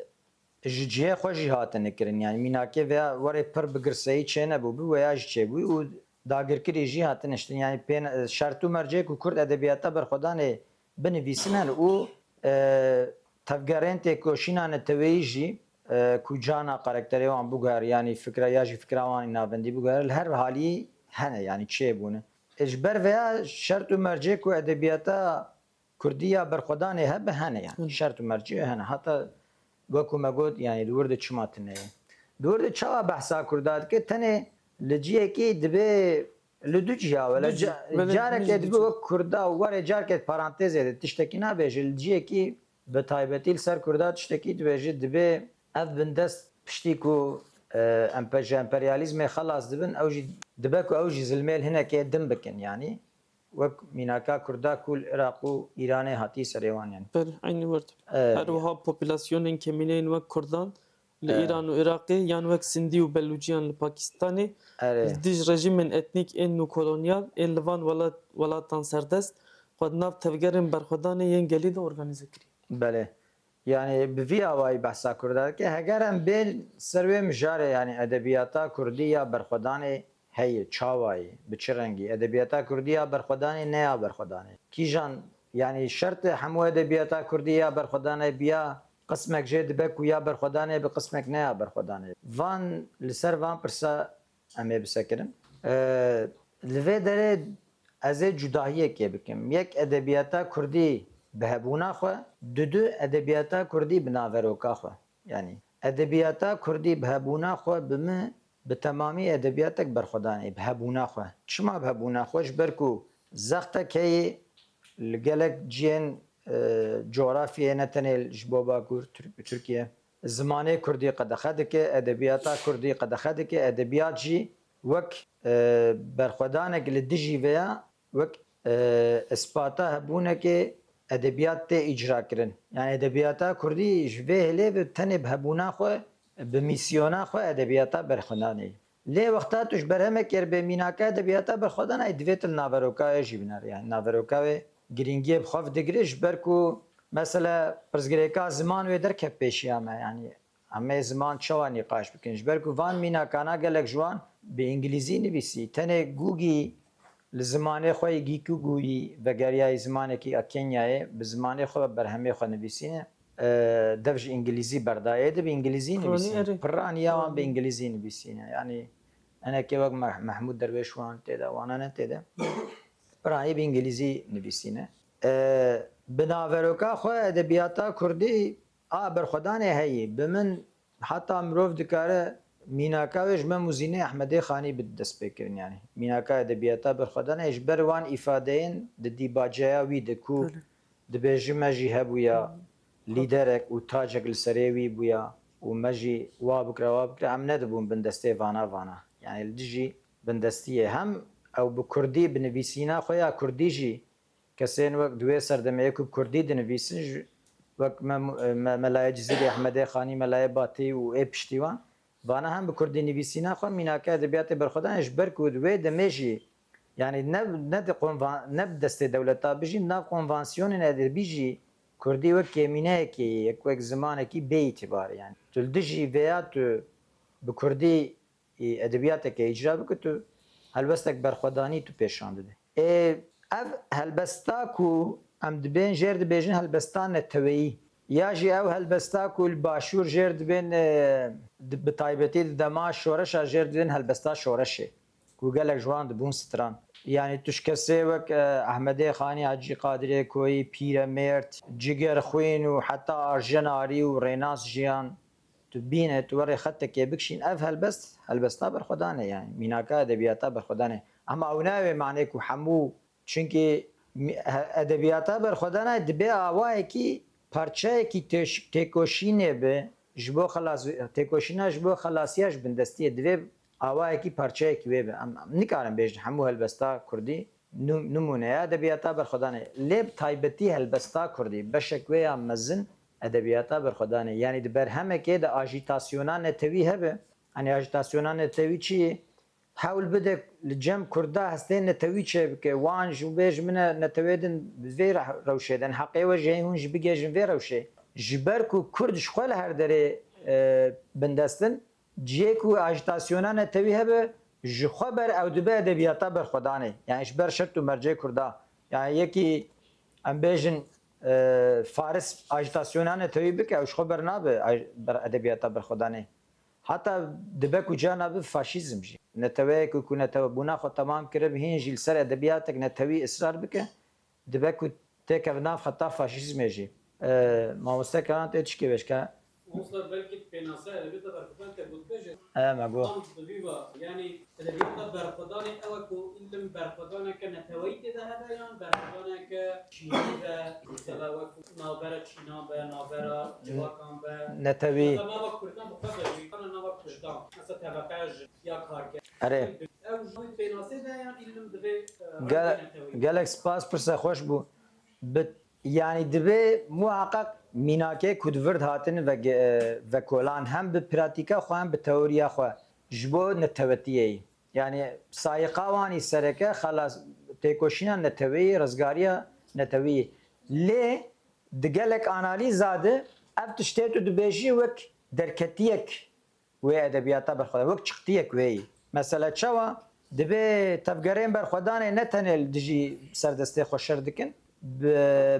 ji cihê xwe jî hatine kirin. Yanî mînakê veya werê pir bi girseyî çênebûbû veya jî çêbûyî û dagirkirî jî hatine ştin. Yanî pê-, şert û mercê ku Kurd edebiyata berxwedanê binivîsine û, e, tevgerên têkoşîna neteweyî jî, e, ku cana karakterê wan biguher, yanî fikra ya jî fikra wan navendî biguher, li her halî hene, yanî çêbûne. E, ji ber veya şert û mercê ku edebiyata kurdî ya berxwedanê hebe hene, yanî Hı. şert û mercê hene. Heta wekû me got, yanî di wir de çima tune ye? Di wir de çawa behsa kurda dike? Tenê li cihekî dibê li du ciha wele Du cih, ca-, belê, carekê du dibê cih. Wek kurda û warê carekê parantezê de tiştekî nabêje, li cihekî bi taybetî li ser kurda tiştekî dibêje, dibê ev bindest piştî ku, e, empe-, ji emperyalîzmê xelas dibin, ew jî dibe ku ew jî zilmê li hinekê din bikin, yanî. Wek mînaka kurda ku li Iraq û Îranê hatî serê wan, yanî. Belê, eynî wir dibe. E, Her wiha populasyonên kemîneyên wek kurdan li E. Îran û Iraqê yan wek Sindî û Belûciyan li Pakistanê Erê. Li dij rejîmên etnîk ên nûkolonyal ên li van welat-, welatan serdest xwe di nav tevgerên berxwedanê yên gelî de organîze kirî. Belê. Yanî bi vî awayî behsa kurda dike. Heger em bên ser wê mijarê, yanî edebiyata kurdî ya berxwedanê heye, çawa ye, bi çi rengî? Edebiyata kurdî ya berxwedanê ne ya berxwedanê? Kîjan, yanî şert e hemû edebiyata kurdî ya berxwedanê biya, qismek jê dibe ku ya berxwedanê bi qismek ne ya berxwedanê? Van, li ser van pirsa em ê bisekirin. E, li vê derê ez ê cudahiyekê bikim. Yek edebiyata kurdî bi hebûna xwe, dudu edebiyata kurdî bi naveroka xwe. Yanî edebiyata kurdî bi hebûna xwe bi min bi temamî edebiyatek berxwedanê, bi hebûna xwe. Çima bi hebûna xwe? Ji ber ku zextek heye li gelek cihên, e, coğrafyayê, ne tenê ji bo Bakur, Tirk-, Tirkiye. Zimanê kurdî qedexe dike, edebiyata kurdî qedexe dike, edebiyat jî wek, e, berxwedanek li dijî vê ya, wek, e, ispata hebûnekê edebiyat tê îcra kirin. Yanî edebiyata kurdî ji vê hêlê ve tenê bi hebûna xwe, bi mîsyona xwe edebiyata berxwedanê. Lê wexta tu ji berhemekê re bê mînaka edebiyata berxwedanê, divê tu li naveroka wê jî binêrî. Yanî naveroka wê girîngiyê bi xwe vedigire, ji ber ku mesela pirsgirêka ziman wê derket pêşiya me. Yanî em ê ziman çawa nîqaş bikin? Ji ber ku van mînakana gelek ji wan bi îngilîzî nivîsî. Tenê Gûgî li zimanê xwe yê Gîkûgûyî vegeriyayî, zimanekî a Kenyayê, bi zimanê xwe, berhemê xwe nivîsîne. E, dev ji îngilîzî berdayê de bi îngilîzî Piranî nivîsîne. Erê. Piranî ya wan bi Piranî. Îngilîzî nivîsîne. Yanî hinekê wek Meh-, Mehmûd Derwêş wan tê de, wana ne tê de. Piranî bi îngilîzî nivîsîne. E, bi naveroka xwe edebiyata kurdî a berxwedanê heyî. Bi min heta mirov dikare mînaka wê ji Mem û Zînê Ehmedê Xanî bide destpêkirin, yanî. Mînaka edebiyata berxwedanê ji ber wan îfadeyên di dîbaceya wî de ku Belê. dibêje me jî hebûya Hı. lîderek û tacek li serê wî bûya. û me jî wa bikira, wa bikira, em nedibûn bindestê vana, vana. Yanî li dijî bindestiyê hem ew bi kurdî, bi nivîsîna xwe ya kurdî jî kesên wek di wê serdemê yê ku bi kurdî dinivîsin, ji, wek me, me, Melayê Cizîrê, Ehmedê Xanî, Melayê Batî û ê piştî wan, vana hem bi kurdî nivîsîna xwe mînake edebiyatê berxwedanê ji ber ku di wê demê jî, yanî ne, ne di konvan-, ne bi destê dewleta bijî, nav konvansiyonên edebî jî kurdî wek kêmîneyekê, yek wek zimanekî bê îtîbar e. Yani tu li dijî vêya tu bi kurdî ê, edebiyateke îcra bike, tu helbestek berxwedanî tu pêşan dide. Ê, ev helbesta ku em dibên jêr dibêjin helbesta neteweyî, ya jî ew helbesta ku li başûr jêr dibên, e, di, bi taybetî di dema şoreşa jêr dibên helbesta şoreşê, ku gelek ji wan dibûn stran. Yanî tu ji kesê wek, e, Ehmedê Xanî, Hecî Qadirê Koyî, Pîremêrd, Cigerxwîn û heta Arjen Arî û Rênas Jiyan, tu bîne, tu werê xetekê bikişîn, ev helbest, helbesta berxwedanê, yani mînaka edebiyata berxwedanê. Ama ew nayê wê manê ku hemû, çunkî mî-, he-, edebiyata berxwedanê dibe awayekî, parçeyekî têş-, têkoşînê be, ji bo xelas-, têkoşîna ji bo xelasiya ji bindestiyê divê awayekî, parçeyekî wê be. Em, em nikarin bêjin hemû helbesta kurdî nû-, nimûneya edebiyata berxwedanê. Lê bi taybetî helbesta kurdî, beşek wê ya mezin edebiyata berxwedanê. Yanî di berhemekê de ajîtasyona netewî hebe. Hani ajîtasyona netewî çi ye? Hewl bide li cem kurda hestên netewî çêbike. Wan ji bê ji min e netewê din bi vê re-, rewşê de. Heqê we ji hûn jî bigêjin vê rewşê. Ji ber ku kurd ji xwe li her derê, e, bindest in, cihê ku ajîtasyona netewî hebe, ji xwe ber ew dibe edebiyata berxwedanê. Yani ji ber şert û mercê kurda. Yani yekî em bêjin, e, Faris ajîtasyona netewî bike, ew ji xwe bernabe aj-, ber edebiyata berxwedanê. Heta dibe ku carna bi faşîzm jî. Neteweyek ku netewebûna xwe temam kiribe, hîn jî li ser edebiyatek netewî israr bike, dibe ku têkeve nav xeta faşîzmê jî. E, mamoste Kenan tê tişkê bêjke. Mamoste, belkî pênase edebiyata berxwedan te got bêje. E, me got. Tam bi vî va, yanî edebiyata berxwedanê ew e ku îlim berxwedaneke neteweyî tê de hebe yan berxwedaneke çînî be, mesela wek navbera çînan be, navbera civakan be. Netewî. Mesela nava kurdan bi xwe de jî, kana nava kurdan. Mesela tebeqeya jin ya karker. Erê. Ew ji pênasê de yan îlim divê, e, Gel-, rengê neteweyî. Gelek spas, pirse xweş bû. Bi, yanî divê muheqeq mînakê ku di vir de hatin ve, e, vekolan hem bi pratîka xwe hem bi teoriya xwe ji bo netewetiyê yî. Yanî sayiqa wan î sereke xelas, têkoşîna neteweyî, rizgariya neteweyî. Lê di gelek analîza de ev tiştê tu dibêjî wek derketiyek wê edebiyata berxwedan, wek çiqtiyek wê yî. Mesela çawa? Divê tevgerên berxwedanê ne tenê li dijî serdestê xwe şer dikin, bi,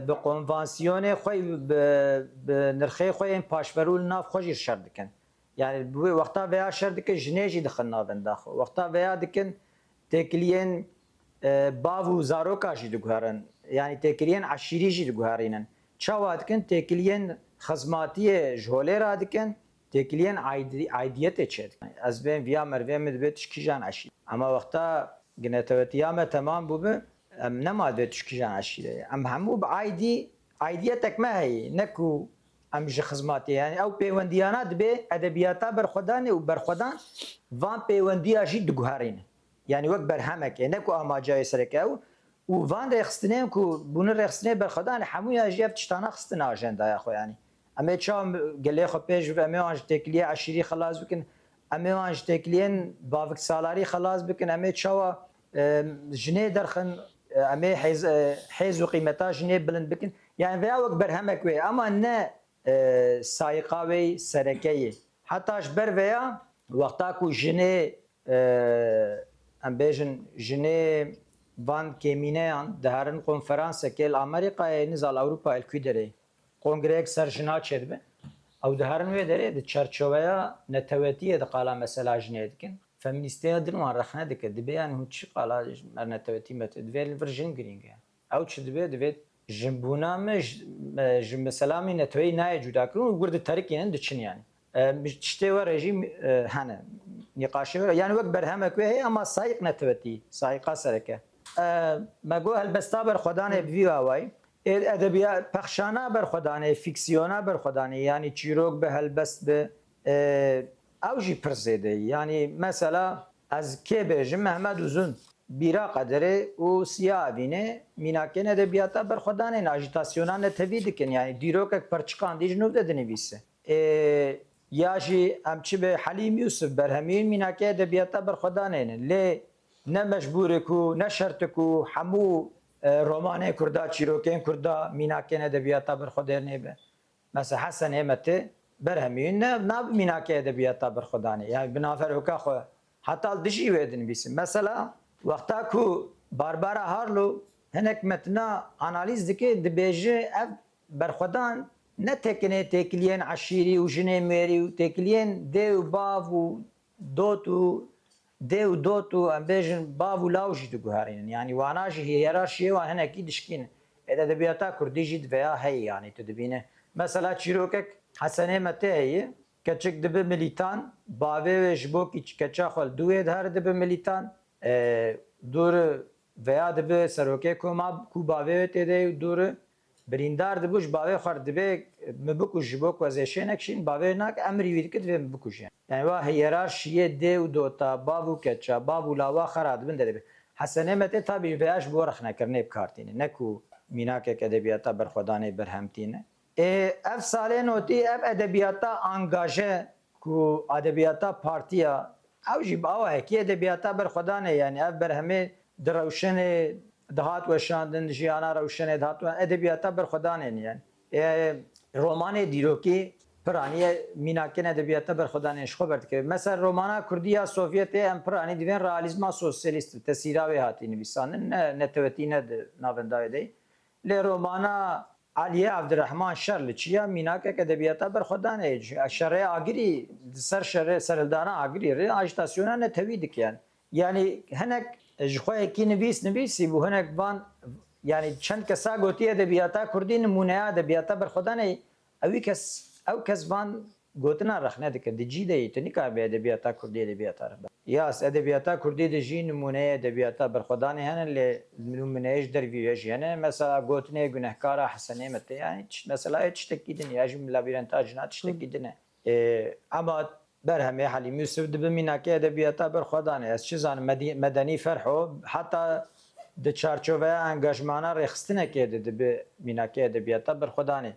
bi konvansiyonê xwe, bi, bi nirxê xwe yên paşverû li nav xwe jî şer dikin. Yani bi wê wexta veya şer dikin, jinê jî dixin navenda xwe. Wexta veya dikin, têkiliyên, e, bav û zaroka jî diguherin. Yani têkiliyên eşîrî jî diguherînin. Çawa dikin? Têkiliyên xizmatiyê ji holê re dikin, têkiliyên aîdî-, aîdiyetê çêdikin. Ez bên viya merivê min dibê tu ji kîjan eşîrî. Ema wexta netewetiya me temam bûbe, em nema divê tu ji kîjan eşîrê ye. Em hemû bi aîdî, aîdiyetek me heye, ne ku em ji xizmatiyê. Yani ew pêwendiyana dibê edebiyata berxwedanê û berxwedan van pêwendiya jî diguherîne. Yani wek berhemekê, ne ku amaca wê sereke ew. Û van rêxistinên ku bûne rêxistinê berxwedanê, hemûya jî ev tiştana xistin ajendaya xwe, yani. Em ê çawa gelê xwe pêş bibin, em ê wan ji têkiliyê eşîrî xelas bikin, em ê wan ji têkiliyên baviksalarî xelas bikin, em ê çawa, e, jinê derxin, e, em ê hêz, e, hêz û qîmeta jinê bilind bikin. Yani veya wek berhemek wê, ama ne, e, sayiqa wê sereke yê. Heta ji ber veya wexta ku jinê, e, em bêjin, jinê van kêmîneyan diherin konferansekê li Amerîkayê, niza li Ewropayê, li ku derê kongreyek ser jina çêdibe. Ew diherin wê derê di çerçoveya netewetiyê de qala mesela jinê dikin. Feminîsteya din wan rexne dike. Dibê yani hûn çi qala me netewetî me, divê li vir jin girîng e. Ew çi dibê? Divê jinbûna me ji, me ji mesela me neteweyî nayê cudakirin û wir diterikînin diçin yani. E, tiştê we re jî, e, hene. Nîqaşê we re, yani wek berhemek wê heye ama sayiq netewetî, sayiqa sereke. E, me got helbesta berxwedanê bi vî awayî. Ê edebiya-, pexşana berxwedanê, fîksiyona berxwedanê, yani çîrok be, helbest be, E, ew jî pir zêde ye. Yanî mesela ez kê bêjim, Mehmed Uzun, Bîra Qederê û Siya Evînê mînakên edebiyata berxwedanê ne, ajîtasyonan netewî dikin. Yanî dîrokek perçiqandî ji nû de dinivîse. E, ya jî em çi be Helîm Yûsif, berhemîn mînakê edebiyata berxwedanê ne. Lê ne mecbûr e ku, ne şert e ku hemû, e, romanên Kurda, çîrokên Kurda mînakên edebiyata berxwedêrnê be. Mesela Hesen Êmetê berhemîn ne, nabe mînakê edebiyata berxwedanê. Yani bi naveroka xwe heta li dijî wê dinivîsin. Mesela wexta ku Barbara Harlow hinek metna analîz dike, dibêje ev berxwedan ne tekinê têkiliyên eşîrî û jinê mêrî û têkiliyên dê û bav û dot û dê û dot û, em bêjin, bav û law jî diguherînin. Yanî wana jî hiyerarşiyê wan hinekî dişkînin. Ê edebiyata kurdî jî di vêya heye, yanî tu dibîne. Mesela çîrokek Hesenê Metê heye, keçik dibe milîtan, bavê wê ji bo kî-, keça xwe li dû wê dihare dibe milîtan, e, dûr vêya dibe serokê koma ku bavê wê tê de ye û dûr birîndar dibû, ji bavê xwe re dibê, "Min bikuj, ji bo ku ez êşê nekişînim", bavê nake, emrî wî dike, divê min bikuje. Yani wa hiyerarşiyê dê û dota, bav û keça, bav û lawa xera dibin de dibe. Hesenê Metê tabî vêya ji bo rexnekirinê bi kar tîne, ne ku mînakek edebiyata berxwedanê berhem tîne. Ê, ev salê notî, ev edebiyata angaje ku edebiyata partiya, ew jî bi awayekî edebiyata berxwedanê, yani ev berhemê di rewşenê dihat weşandin, jiyana rewşenê dihat we-, edebiyata berxwedanê ne yani. Ê, romanê dîrokî piranî ye, mînakên edebiyata berxwedanê ji xwe berdikeve. Mesela romana kurdî ya Sovyetê em piranî divên realîzma sosyalîst bi tesîra wê hatî nivîsandin, ne netewetî ne di navenda wê de. Lê romana Aliyê Evdirehman Şer li çiya mînakek edebiyata berxwedanê ye. Şerê Agirî, di ser şerê, serhildana Agirî re ajîtasyona netewî dike yani. Yani hinek ji xwe yekî nivîs nivîsî bû, hinek van, yani çend kesa gotî edebiyata kurdî nimûneya edebiyata berxwedanê, ewî kes, ew kes van gotina rexne dike, di cî de yî, tu nikaribî edebiyata kurdî edebiyata rexne. Ya, edebiyata kurdî de jî nimûneyê edebiyata berxwedanê hene, lê nimûneyê ji dervî wê jî hene. Mesela gotinê gunehkara Hesenê Metê, yani çi-, mesela yê tiştekî din e, ya jî labîrenta jina tiştekî din e. Ê, ema berhemê Helîm Yûsif dibe mînakê edebiyata berxwedanê. Ez çi zanim, medî-, Medenî Ferho heta di çarçoveya angajmana rêxistinekê de dibe mînakê edebiyata berxwedanê.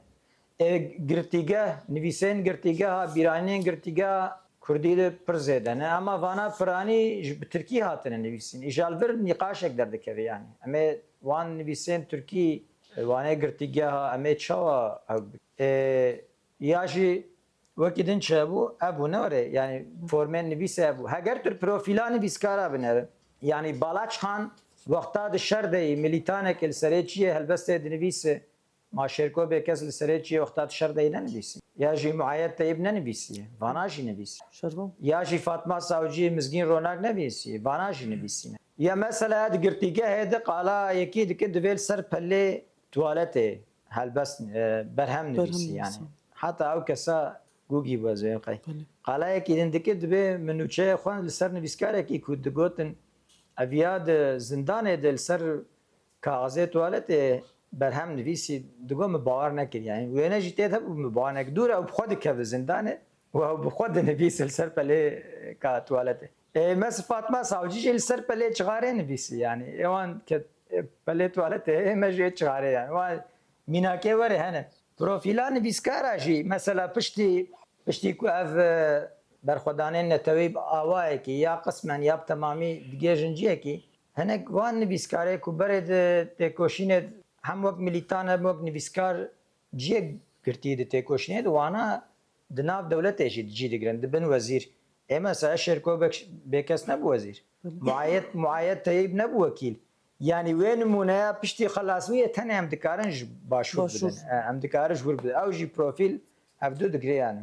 Ê, girtîgeh, nivîsên girtîgeha, bîranînên girtîgeha kurdî de pir zêde ne. Ema vana piranî ji, bi tirkî hatine nivîsîn. Îja li vir nîqaşek derdikeve yani. Em ê wan nivîsên tirkî, wanê girtîgeha, em ê çawa ew bi-, ê, ya jî wekî din çi hebû? Hebû, ne were? Yani formên nivîsê hebû. Heger tu profîla nivîskara binere. Yani Balaç Xan wexta di şer de yî, milîtanekê li serê çiyê helbestê dinivîse, Ma Şêrko Bêkes li serê çiyê wexta di şer de yî nenivîsî? Ya jî Muayed Teyîb nenivîsiye? Vana jî nivîsî. Şervan. Ya jî Fatma Savcî Mizgîn Ronak nevîsiye? Vana jî nivîsîne. Ya mesela di girtîgehê de qala yekî dike divê li ser pelê tuwaletê helbest, e, berhem nivîsî yani. Heta ew kesa gûgî bû ez ê qey. Belê. Qala yekî din dike divê min nûçeyê xwe li ser nivîskarekî ku digotin ev ya di zindanê de li ser kaxezê tuwaletê berhem nivîsî, digot min bawer nekir. Yani wêne jî tê de bû min bawer nekir. Dûr ew bi xwe dikeve zindanê û ew bi xwe dinivîse li ser pelê ka tuwaletê. Ê, mes Fatma Savcî jî li ser pelê çixarê nivîsî. Yani ê wan ke, ê, pelê tuwaletê heye, me jê çixarê yani. Wan mînakê were hene. Profîla nivîskara jî mesela piştî, piştî ku ev, e, berxwedanên netewî bi awayekî ya qismen ya bi temamî digihêjin cihekî, hinek van nivîskarê ku berê di têkoşînê hem wek milîtan hem wek nivîskar cihê girtî di têkoşînê de, wana di nav dewletê jî cî digirin, dibin wezîr. Ê mesela Şêrko Bek-, Bêkes nebû wezîr. Muayed, Muayed Teyîb nebû wekîl. Yanî wê nimûneya piştî xelasbûyê tenê em dikarin ji başûr bidin. Başûr. E, em dikarin ji wir bidin. Ew jî profîl hevdu digire yani.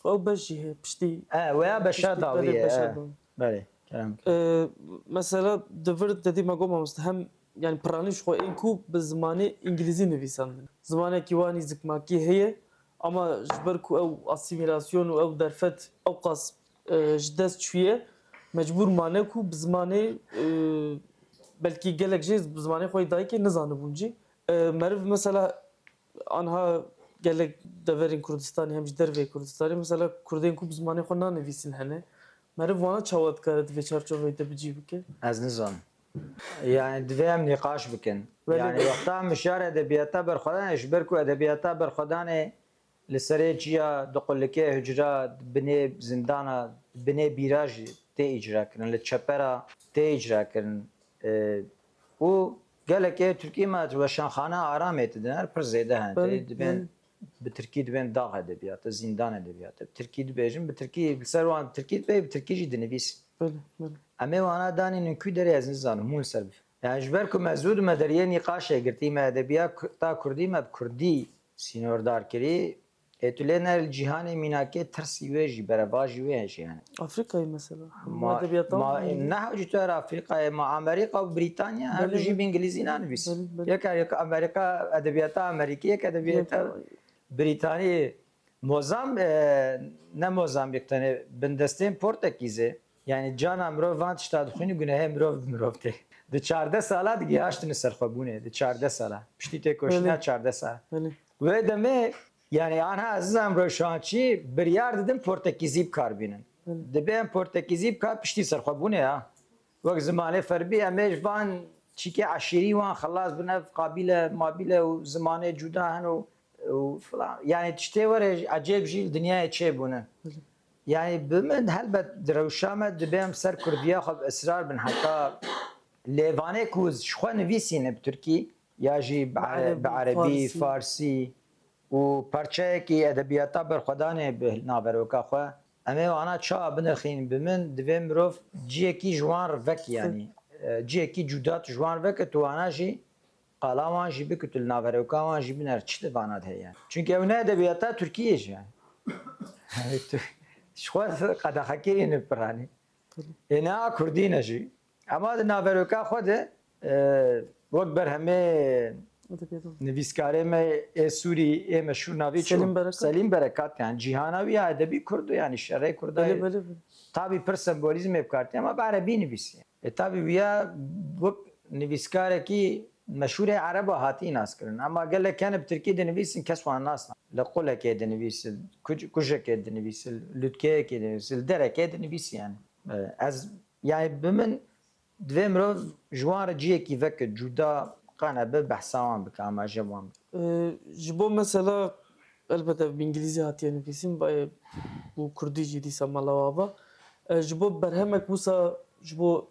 Ew beş jî heye piştî. E, weya beşa dawî ye, beşa dawî. Belê, kerem. E, mesela di vir dedî me got mamoste hem, yani piranî ji xwe ên ku bi zimanê îngilîzî nivîsandin. Zimanekî wa nîzikmakî heye, ama ji ber ku ew asîmîlasyon û ew derfet ewqas, e, ji dest çûye, mecbûr mane ku bi zimanê, e, belkî gelek jê bi zimanê xwe yê dayikê nizanibûn jî. E, meriv mesela anha gelek deverên Kurdistanê hem jî derveyê Kurdistanê, mesela Kurdên ku bi zimanê xwe nanivîsin hene. Meriv wana çawa dikare di vê çarçoveyê de bi cî bike? Ez nizanim. Yani divê em nîqaş bikin. Belê, Yani belê. Wexta em mijar edebiyata berxwedanê, ji ber ku edebiyata berxwedanê li serê çiya, di qulikê hucra, di binê zindana, di binê bîra jî tê îcra kirin, li çepera tê îcra kirin. E, û gelekê Tirkî me weşanxane aramê didin, her pir zêde hene. Belê, Tê dibên belê. Bi Tirkî dibên dax edebiyatı, zindan edebiyatı. Bi Tirkî dibêjin, bi Tirkî, li ser wan Tirkî dibê, bi Tirkî jî dinivîsin. Belê, belê. Em ê wana danînin ku derê ez nizanim, hûn li ser bifin. Yani ji ber ku me zû di me deriyê nîqaşê girtî, me edebiyata Kurdî me bi Kurdî sînordar kirî, ê tu lê ne li cîhanê mînakê tirsî wê jî, berevajî wê hejî yani. Afrîkayê mesela. Ma, Edebiyata ma, ne hewcî tu her Afrîkayê, ma Amerîka û Brîtanya her Belê, du jî belê. bi îngilîzî nanivîsin. Belê, belê. Yek, yek Amerîka, edebiyata Amerîkî, yek edebiyata Yek- Brîtanî. Mozam-, e, ne Mozambîk tenê, bindestên Portekîzê. Yani cana mirov van tişta dixwînî, gunehê mirov bi mirov tê. Di çardeh sala digihaştine serxwebûnê. Di çardeh sala. Piştî têkoşîna Belê. çardeh sala. Belê. Wê demê, yani anha ezizan roşançî biryar didin Portekîzî bi kar bînin. Belê. Dibê em Portekîzî bi kar piştî serxwebûnê ya. Wek zimanê ferbî em ê ji van çîkê eşîrî wan xelas bin, ev qabîle, mabîle û zimanê cuda hene û, û filan. Yani tiştê were ecêb jî li dinyayê çêbûne. Belê. Yani bi min helbet di rewşa me dibê em ser kurdiya xwe bi israr bin heta lêvanê ku ji xwe nivîsîne bi tirkî ya jî bi Bi are-, erebî, bi erebî, farsî. farsî û parçeyekî edebiyata berxwedanê bi naveroka xwe. Em ê wana çawa binirxînin bi min, divê mirov ciyekî ji wan re vek yanî, e, ciyekî cuda tu ji wan veke, tu wana jî qala wan jî bike, tu li naveroka wan jî biner, çi di vana de heye? Çunke ew ne edebiyata Tirkiyê jî yani. Yani tu ji xwe qedexekirî ne piranî. Ê ne a Kurdî ne jî. Ema di naveroka xwe de, e, wek berhemê Edebiyatı. nivîskarê me ê Sûrî, ê meşhûr navî çi Selîm bû? Berekat. Selîm Berekat, yani cîhana wî ya edebî Kurd, yani şerê Kurda Belê, yê. belê, belê. Tabî pir sembolîzmê bi kar tê, ema bi erebî nivîsî. E, tabî wîya wek nivîskarekî meşhûrê ereba hatî naskirin. Ema gelek hene bi tirkî dinivîsin, kes wan nasna. Li qulekê dinivîsin, kuc-, kujekê dinivîsin, lutkeyekê dinivîsin, li derekê dinivîsin yani. E, ez, yani bi min divê mirov ji wan re ciyekî veke cuda qane bi behsa wan bike, amaje wan bike. E, ji bo mesela, elbet ev bi îngilîzî hatiye nivîsîn, bayê bi kurdî jî dîsa mala wa ba. E, ji bo berhemek wisa, ji bo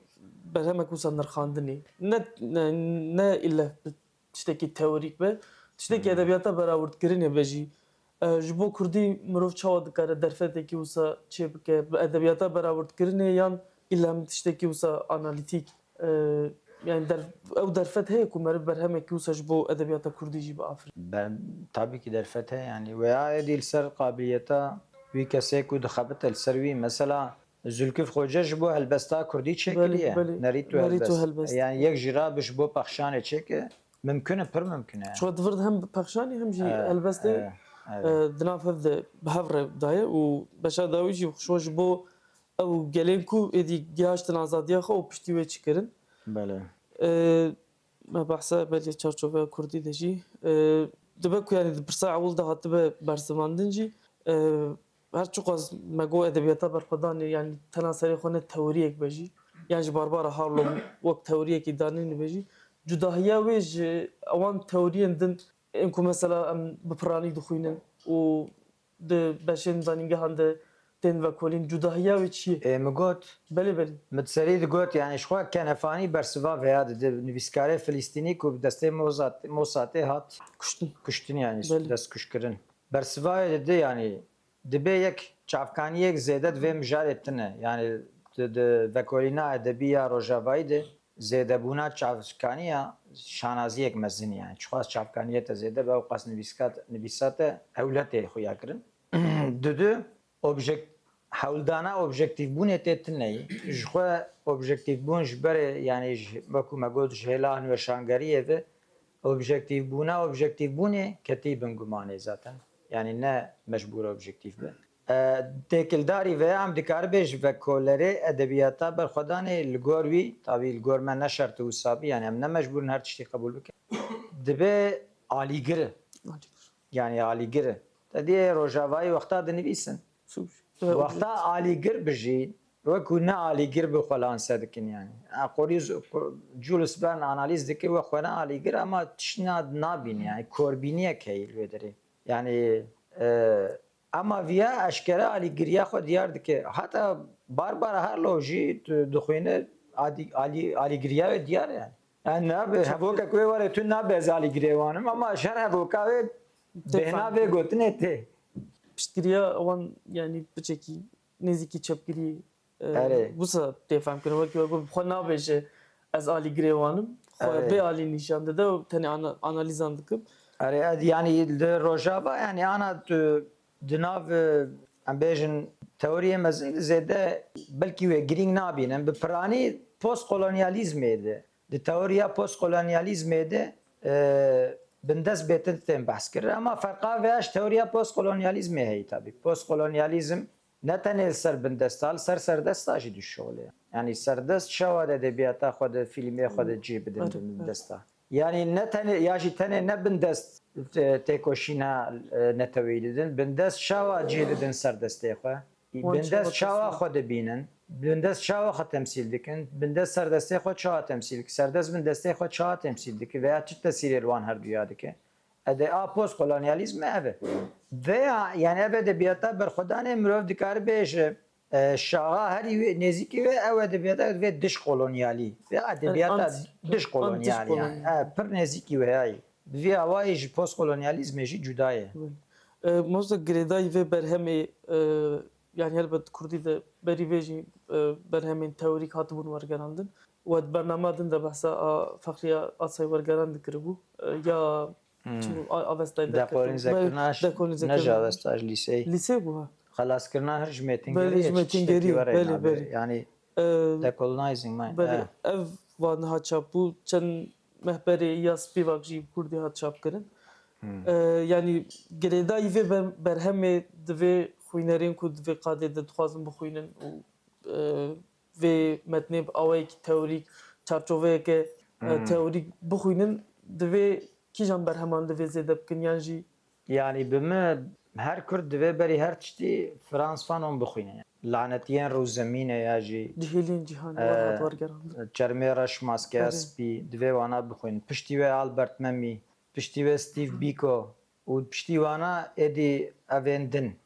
berhemek wisa nirxandinê, ne, ne, ne îlle bi tiştekî teorîk be, tiştekî Hmm. edebiyata berawirtkirinê be jî. E, ji bo kurdî mirov çawa dikare derfetekî wisa çêbike, bi edebiyata berawirtkirinê yan îlle em tiştekî wisa analîtîk? E, yani derf-, ew derfet heye ku meriv berhemekî wisa ji bo edebiyata kurdî jî biafirîne? Ben, tabii ki derfet heye yani. Veya êdî li ser qabiliyeta wî kesê ku dixebite li ser wî. Mesela Zülküf Xoce ji bo helbesta kurdî çêkiriye. Belê, belê. Nerît û Nerît û helbest. helbest. Yani yek jî rabe ji bo pexşanê çêke. Mimkun e, pir mimkun e. Çuwa di vir de hem pexşanê hem jî E, helbestê, e, e. e, di nav hev de bi hev re daye û beşa dawî jî xwe ji bo ew gelên ku êdî gihaştin azadiya xwe û piştî wê çi kirin. Belê. E, me behsa belê çarçoveya kurdî de jî, e, dibe ku yani di pirsa ewil de hatibe bersivandin jî, e, her çiqas me got edebiyata berxwedanê, yani tena serê xwe ne teoriyek be jî, yan ji Barbara Harlow wek teoriyekî danîne be jî, cudahiya wê ji ewan teoriyên din ên ku mesela em bi piranî dixwînin û di beşên zanîngehan de tên vekolîn, cudahiya wê çi ye? Ê, min got. Belê, belê. Min di serî digot, yani ji xwe Kenefanî bersiva veya dide, nivîskarê Filistînî ku bi destê Mozat-, Mosatê hat Kuştin. kuştin yani, Belê. destkuş kirin. Bersiva wê dide yani, dibê yek çavkaniyek zêde di vê mijarê tune. Yani di, di vekolîna edebî ya rojavayî de zêdebûna çavkaniya şanaziyek mezin e. Yani çiqas çavkaniyê te zêde be, ew qas nivîskat-, nivîsa te ewle tê xuya kirin. Didu, objek-, hewldana objektîfbûnê tê tune ye. Ji xwe objektîfbûn ji berê, yani ji, wekû me got, ji hêla hinweşangeriyê ve objektîfbûna objektîfbûnê ketî bin gumanê zaten. Yani ne mecbûr objektîf be. E, têkildarî vê em dikaribe ji vekolerê edebiyata berxwedanê li gor wî, tabî li gor me ne şert û wisa bî, yani em ne mecbûr in her tiştî qebûl bikin. Dibe alîgir. Alîgir. Yanî alîgir e. Te dî ê rojavayî wexta dinivîsin. Wexta alîgir bijî, wekû ne alîgir bi xwe lanse dikin yanî. A, qorî z-, qu-, Jules Verne analîz dike, we xwe ne alîgir, ama tişt na-, nabîne yanî, korbîniyek heye li wê derê. Yanî, e, ama viya eşkere alîgiriya xwe diyar dike. Heta Barbara Harlow jî tu dixwîne adî-, alî-, alîgiriya wê diyar e yanî. Yani nabe, hevokek wê were tu nabe ez alîgirê wan im, ama ji her hevoka wê bêhna vê gotinê tê. Piştgiriya wan yani piçekî nêzîkî çepgirî, e, Erê. Wisa tê fehm kirin. Wekî we got, bi xwe nabêje ez alîgirê wan im. Xwe Erê. Bê alî nîşan dide û tenê ana-, analîzan dikim. Erê, ez, yani li Rojava, yani ana tu di nav, e, em bêjin, teoriyê mezin de zêde belkî wê girîng nabînin. Bi piranî postkolonyalîzmê de, di teoriya postkolonyalîzmê de, e, bindest bêtir tên behs kirin. Ama ferqa vê ji teoriya postkolonyalîzmê heye tabî. Postkolonyalîzm ne tenê li ser bindesta, li ser serdesta jî dişolê. Yani serdest çawa di edebiyata xwe de, fîlmê xwe de cih bidin bindesta. Yani ne tenê, ya jî tenê ne bindest, e, têkoşîna, e, neteweyî didin. Bindest çawa cih didin serdestê xwe? Bindest çawa xwe dibînin? Bindest çawa xwe temsîl dikin? Bindest serdestê xwe çawa temsîl dike? Serdest bindestê xwe çawa temsîl dike? Veya çi tesîrê li wan herduya dike? Ede a postkolonyalîzm ev e. Veya yani ev edebiyata berxwedanê mirov dikare bêje, e, şaxa herî wê, nêzîkî wê ew edebiyata divê dişkolonyalî. Veya edebiyata dişkolonyalî yani. E, pir nêzîkî wê heye. Bi vî awayî ji postkolonyalîzmê jî cuda ye. E, Moza girêdayî vê berhemê, e, yani helbet kurdî de berî vê jî, e, berhemên teorîk hatibûn wergerandin. We di bernama din de behsa a Fexriya Asayî wergeran dikiribû. E, ya Hmm. Çi bû? A-, Avestayê Dekolonîze kirina ji, ne ji Avesta, ji lîseyê. Lîseyê bû, ha. Xelaskirina her ji mêtingeriyê, belê, ji mêtingeriyê, were belê, nabe. Belê. Yani, e, decolonizing my, belê, eh. Ev va niha çap bû, çend meh berê ya Spivak jî bi kurdî hat çapkirin. Hmm. E, yani, girêdayî vê ber-, berhemê divê xwînerên ku di vê qadê de dixwazin bixwînin û e, vê metnê bi awayekî teorîk, çarçoveyeke, e, hmm, teorîk bixwînin, divê kîjan berheman divê zêde bikin yan jî? Yanî bi min her kurd divê berî her tiştî Frans Fanon bixwîne. Lanetiyên Rûzemînê ya jî, Cihêliyên Cîhanê, e, wer hat wergerandin. Çermê Reş, Maskeya, erê, Spî, divê wana bixwînin. Piştî wê Albert Memî, piştî wê Steve Biko û piştî wana êdî evên din.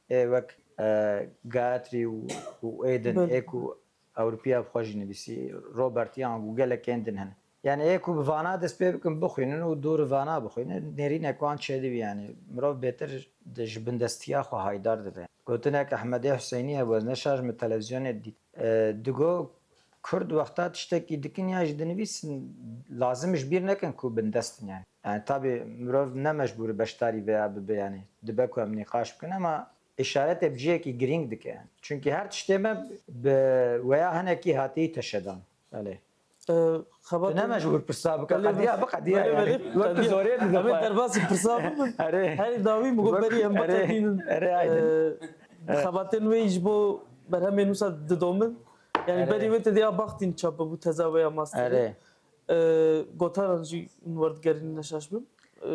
Ê wek, e, Gayatri û, û ê din, belê, ê ku Ewropiya bi xwe jî nivîsî, Robert Young û gelekên din hene. Yani ê ku bi vana dest pê bikin, bixwînin û dû ri vana bixwînin, nêrînek wan çêdibî yani. Mirov bêtir di, ji bindestiya xwe haydar dibe. Gotinek Ehmedê Huseynî hebû, ez ne şaş min televîzyonê dît. E, digo, Kurd wexta tiştekî dikin ya jî dinivîsin, lazim ji bîr nekin ku bindest in yani. Yani tabî mirov ne mecbûr e beşdarî vêya bibe yani. Dibe ku em nîqaş bikin ama îşaretê bi cihekî girîng dike yani. Çunkî her tiştê me bi weya hinekî hatî teşedan. Belê. E, xebatên... Tu ne mecbûr pirsa bike, belê, qediya, belê, biqediya yani. Belê, belê. Wek tu zorê dide. Em ê derbasî pirsa bibin. Erê. Herî dawî min got, wek, berî em, erê, biqedînin. Erê, aydin. E, xebatên wê ji bo berhemên wisa didomin. Yani, erê, berî wê tê de ya Baxtîn çap bû, teza wê ya masterê. Erê. E, gotaran jî hûn werdigerînin, ne şaş bim. E,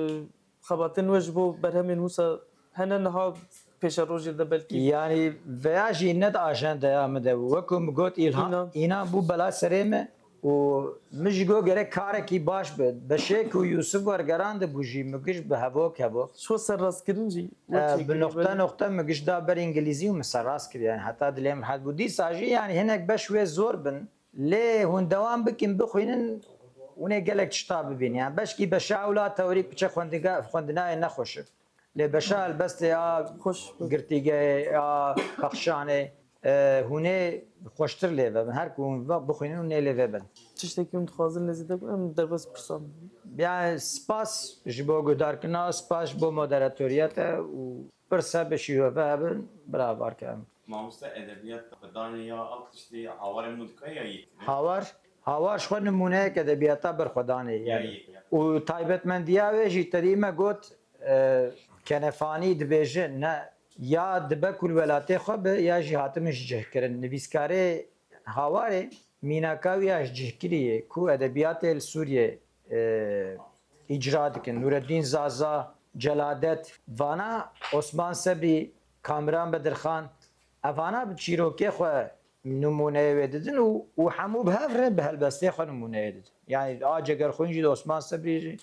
xebatên we ji bo berhemên wisa hene niha pêşerojê de belkî? Yani veya jî ne di ajendeya min de bû. Wekî min got, îlham, înan, înan bû bela serê me û min jî got gerek karekî baş be. Beşê ku Yûsif wergerandibû jî min giş bi hevok hevok. Ji xwe serrastkirin jî, e, wekî bi noxte noxte min giş da ber îngilîzî û min serrast kir. Yani heta dilê min rehet bû. Dîsa jî yani hinek beş wê zor bin. Lê hûn dewam bikin, bixwînin, hûn ê gelek tişta bibînin. Yani beşkî beşa ewla teorîk biçe xwendinga-, xwendinayê nexweş e. Lê beşa helbestê a, xweş, girtîgehê, a pexşanê, e, hûn ê xweştir lê vebin. Her ku hûn ve-, bixwînin, hûn ê lê vebin. Tiştekî hûn dixwazin lê zêde bikin, em derbas pirsan bibin. Yani spas ji bo guhdarkirina, spas ji bo moderatoriyê te û pirse bi şîrove hebin, bira barke em. Mamoste, edebiyat xwedanê ya ew tiştê hawarê mû dike ya yek? Hawar, hawar ji xwe nimûneyek edebiyata berxwedanê ye. Ya yek, ya. Û taybetmendiya wê jî, te dî me got, e, Kenefanî dibêje, ne, ya dibe ku li welatê xwe be, ya jî hatime ji cih kirin. Nivîskarê hawarê mînaka wî ya ji cihkirî ye ku edebiyatê li Sûriyê, e, îcra dikin. Nûreddîn Zaza, Celadet, vana Osman Sebrî, Kamiran Bedirxan, evana bi çîrokê xwe nimûneyê wê didin û, û hemû bi hev re bi helbestê xwe nimûneyê didin. Yani a Cegerxwîn jî di Osman Sebrî jî,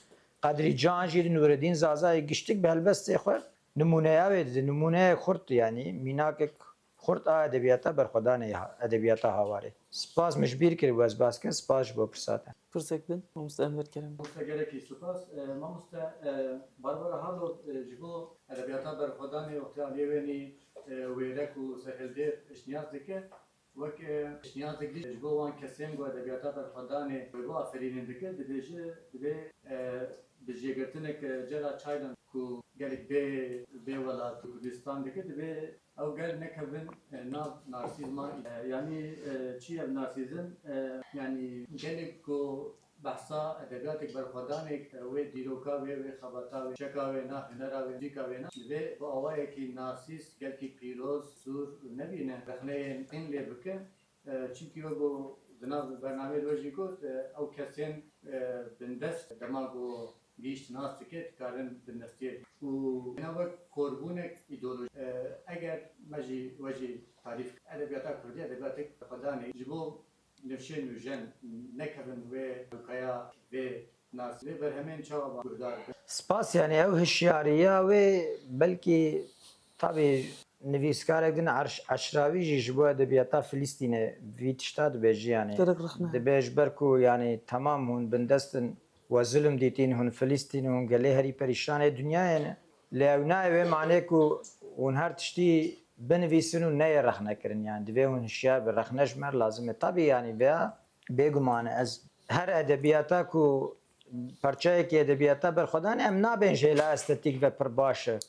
Qedrî Can jî di Nûreddîn Zazayê giştik bi helbestê xwe nimûneya wê didin. Nimûneyek xurt, yani mînakek xurt a edebiyata berxwedanê, edebiyata Hawarê. Spas min ji bîr kir, ez bas kin, spas ji bo pirsa te. Pirsek din, mamoste Enver Kerem. Mamoste gelekî spas. E, mamoste, e, Barbara Harlow, e, ji bo edebiyata berxwedanê wextê aliyê wê nî, e, wêrek û serhildêr pêşniyaz dike. Wek, e, pêşniyazek dî ji bo wan kesên ku edebiyata berxwedanê wê biaferînin dike, dibêje, dibê, e, bi jêgirtinek, e, cera çaylan ku gelek bê, bê welat û Kurdistan dike, dibê ew gel nekevin, e, nav narsîzma. E, yanî, e, çi ye narsîzm? E, yanî gelek ku behsa edebiyatek berxwedanek, e, wê dîroka wê, wê xebata wê, çeka wê na, hunera wê, muzîka wê na, divê bi awayekî narsîz gelkî pîroz, sûr nebîne, rexneyên din lê bike. E, çimkî wek ku di nav bernameyê de we jî got, e, ew kesên, e, bindest dema ku gihîşt nas dike, dikarin bindestiyê. Û hêna wek korbûnek îdeolojî. E, eger me jî, we jî tarîf, edebiyata kurdî, edebiyatek xwedanê ji bo nifşên nûjen nekevin wê ewkaya vê nas, vê berhemên çawa guhdar bikin? Spas, yani ew hişyariya wê belkî tabî nivîskarek din Erş-, Eşrawî jî ji bo edebiyata Filistînê vî tişta dibêjî, yani. Gerek rexne. Dibê ji ber ku, yani, temam hûn bindest in we zulm dîtîn, hûn Filistîn, hûn gelê herî perîşanê dinyayê ne. Lê ew nayê wê manê ku hûn her tiştî binivîsin û neyê rexnekirin, yani. Divê hûn hişyar bin, rexne ji me re lazim e. Tabî, yani, veya bêguman e, ez her edebiyata ku parçeyekî edebiyata berxwedanê, em nabên jêla estetîk ve pir baş e.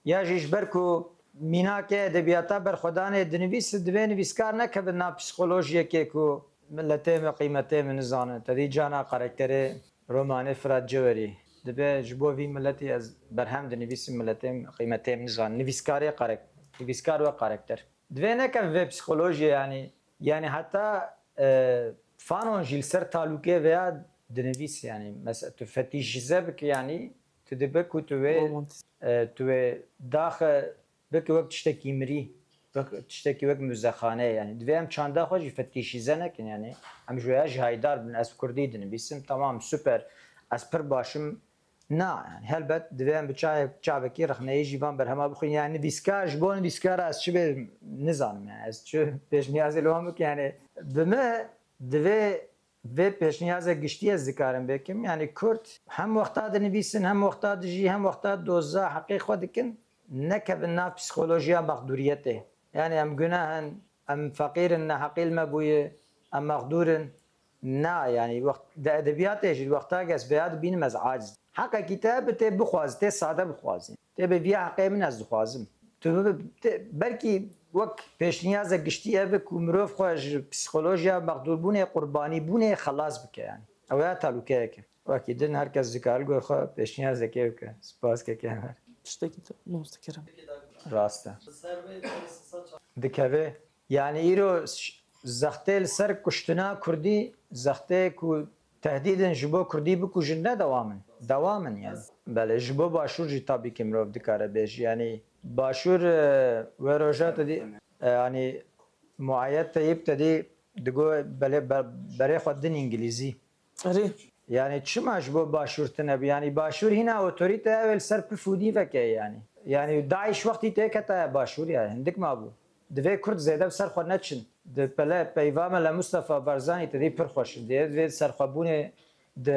Ya jî ji ber ku mînakê edebiyata berxwedanê dinivîse, divê nivîskar nekevin nav psîkolojiyekê ku miletê min qîmetê min nizane. Te dî cana karakterê romanê Firat Cewerî. Dibê ji bo vî miletî ez berhem dinivîsim, miletê min qîmetê min nizane. Nivîskarê karek-, nivîskar wek karakter. Divê nekeve vê psîkolojiyê, yanî, yanî heta, e, Fanon jî li ser talûkê veya dinivîse, yanî, mes-, tu fetîşize bike, yanî, tu dibe ku tu wê, Romantîzm. E, tu wê daxe bike wek tiştekî mirî, wek tiştekî wek muzexane ye, yanî. Divê em çanda xwe jî fetîşize nekin, yanî. Em ji wêya jî haydar bin, ez bi kurdî dinivîsim, tamam, super, ez pir baş im, Na, yani helbet divê em bi çayek, çavekî rexneyê jî van berhema bixwînin. Yani nivîskar, ji bo nivîskara ez çi bê nizanim yani. Ez çi pêşniyazê li wan bikim yani. Bi me divê vê pêşniyazek giştî ez dikarim bêkim. Yani Kurd hem wexta dinivîsin, hem wexta dijî, hem wexta doza heqê xwe dikin, nekevin nav psîkolojiya mexdûriyetê. Yani em guneh in, em feqîr in, neheqî li me bûye, em mexdûr in. Na, yani wext, di edebiyatê jî wexta ez vêya dibînim ez aciz. Heqekî te bi tê bixwazî, tê sade bixwazî. Tê bê viya heqê min ez dixwazim. Tu bi-, tê, belkî wek pêşniyazek giştî ev e ku mirov xwe ji psîkolojiya mexdûrbûnê, qurbanîbûnê xelas bike yani. Ew ya talûkeyek e. Wekî din her kes dikare li gor xwe pêşniyazekê bike. Spas keke Enver. Tiştekî tu, mamoste Kerem. Rast e. Dikeve. Yani îro ş-, zextê li ser kuştina Kurdî, zextê ku tehdîdin ji bo Kurdî bikujin ne dewam in. Dewam in yani. Belê, ji bo Başûr jî tabî ki mirov dikare bêjî. Yani Başûr, e, wê roja te dî, e, yani Muayed Teyîb te dî digo belê be-, berê xwe din Îngilîzî. Erê. Yani çima ji bo Başûr tune bû? Yani Başûr hîna otorîte ew ê li ser pif û dîveke yani. Yani DAIŞ wextî tê ketaye Başûr yani. Hindik mabû. Divê Kurd zêde bi ser xwe neçin. Di pele peyva Mele Mustafa Barzanî te dî pir xweş in. Divê, divê serxwebûnê, di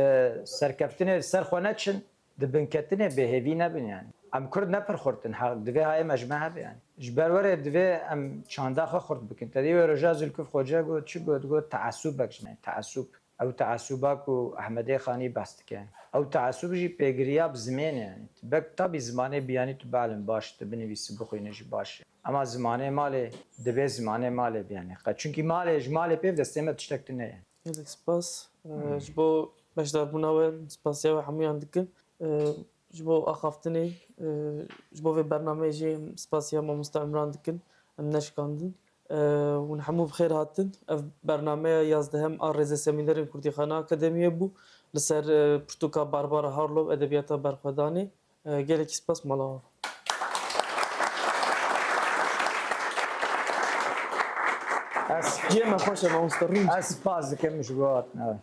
serkeftinê li ser xwe neçin. Di binketinê bêhêvî nebin yani. Em Kurd ne pir xurt in. Ha, divê hayê me ji me hebe yani. Ji ber werê divê em çanda xwe xurt bikin. Te dî wê roja Zülküf Xoce got, çi got? Got teesubek ji me. Teesub. Ew teesûba ku Ehmedê Xanî behs dike. Ew teesûb jî pêgiriya bi zimênê, yani. Bek tabî zimanê biyanî tu bielin baş, tu binivîsî, bixwînî jî baş e. Ema zimanê malê, divê zimanê malê biyanî. Qe-, çunkî malê, ji malê pê bi destê me tiştek tune ye. Gelek spas. Ee, ji bo beşdarbûna we, spasiya we hemûyan dikin. Ee, ji bo axaftinê, ee, ji bo vê bernameyê jî spasiya mamoste Emran dikin. Em neşikandin. Hûn hemû bi xêr hatin. Ev bernameya yazdehemîn a Rêze Semînerên Kurdîxana Akademiyê bû. Li ser, e, pirtûka Barbara Harlow, Edebiyata Berxwedanê, Gelekî spas mala. Ez, Ciyê me xweş e mamoste rûn. ez spas dikim ji bo hatina.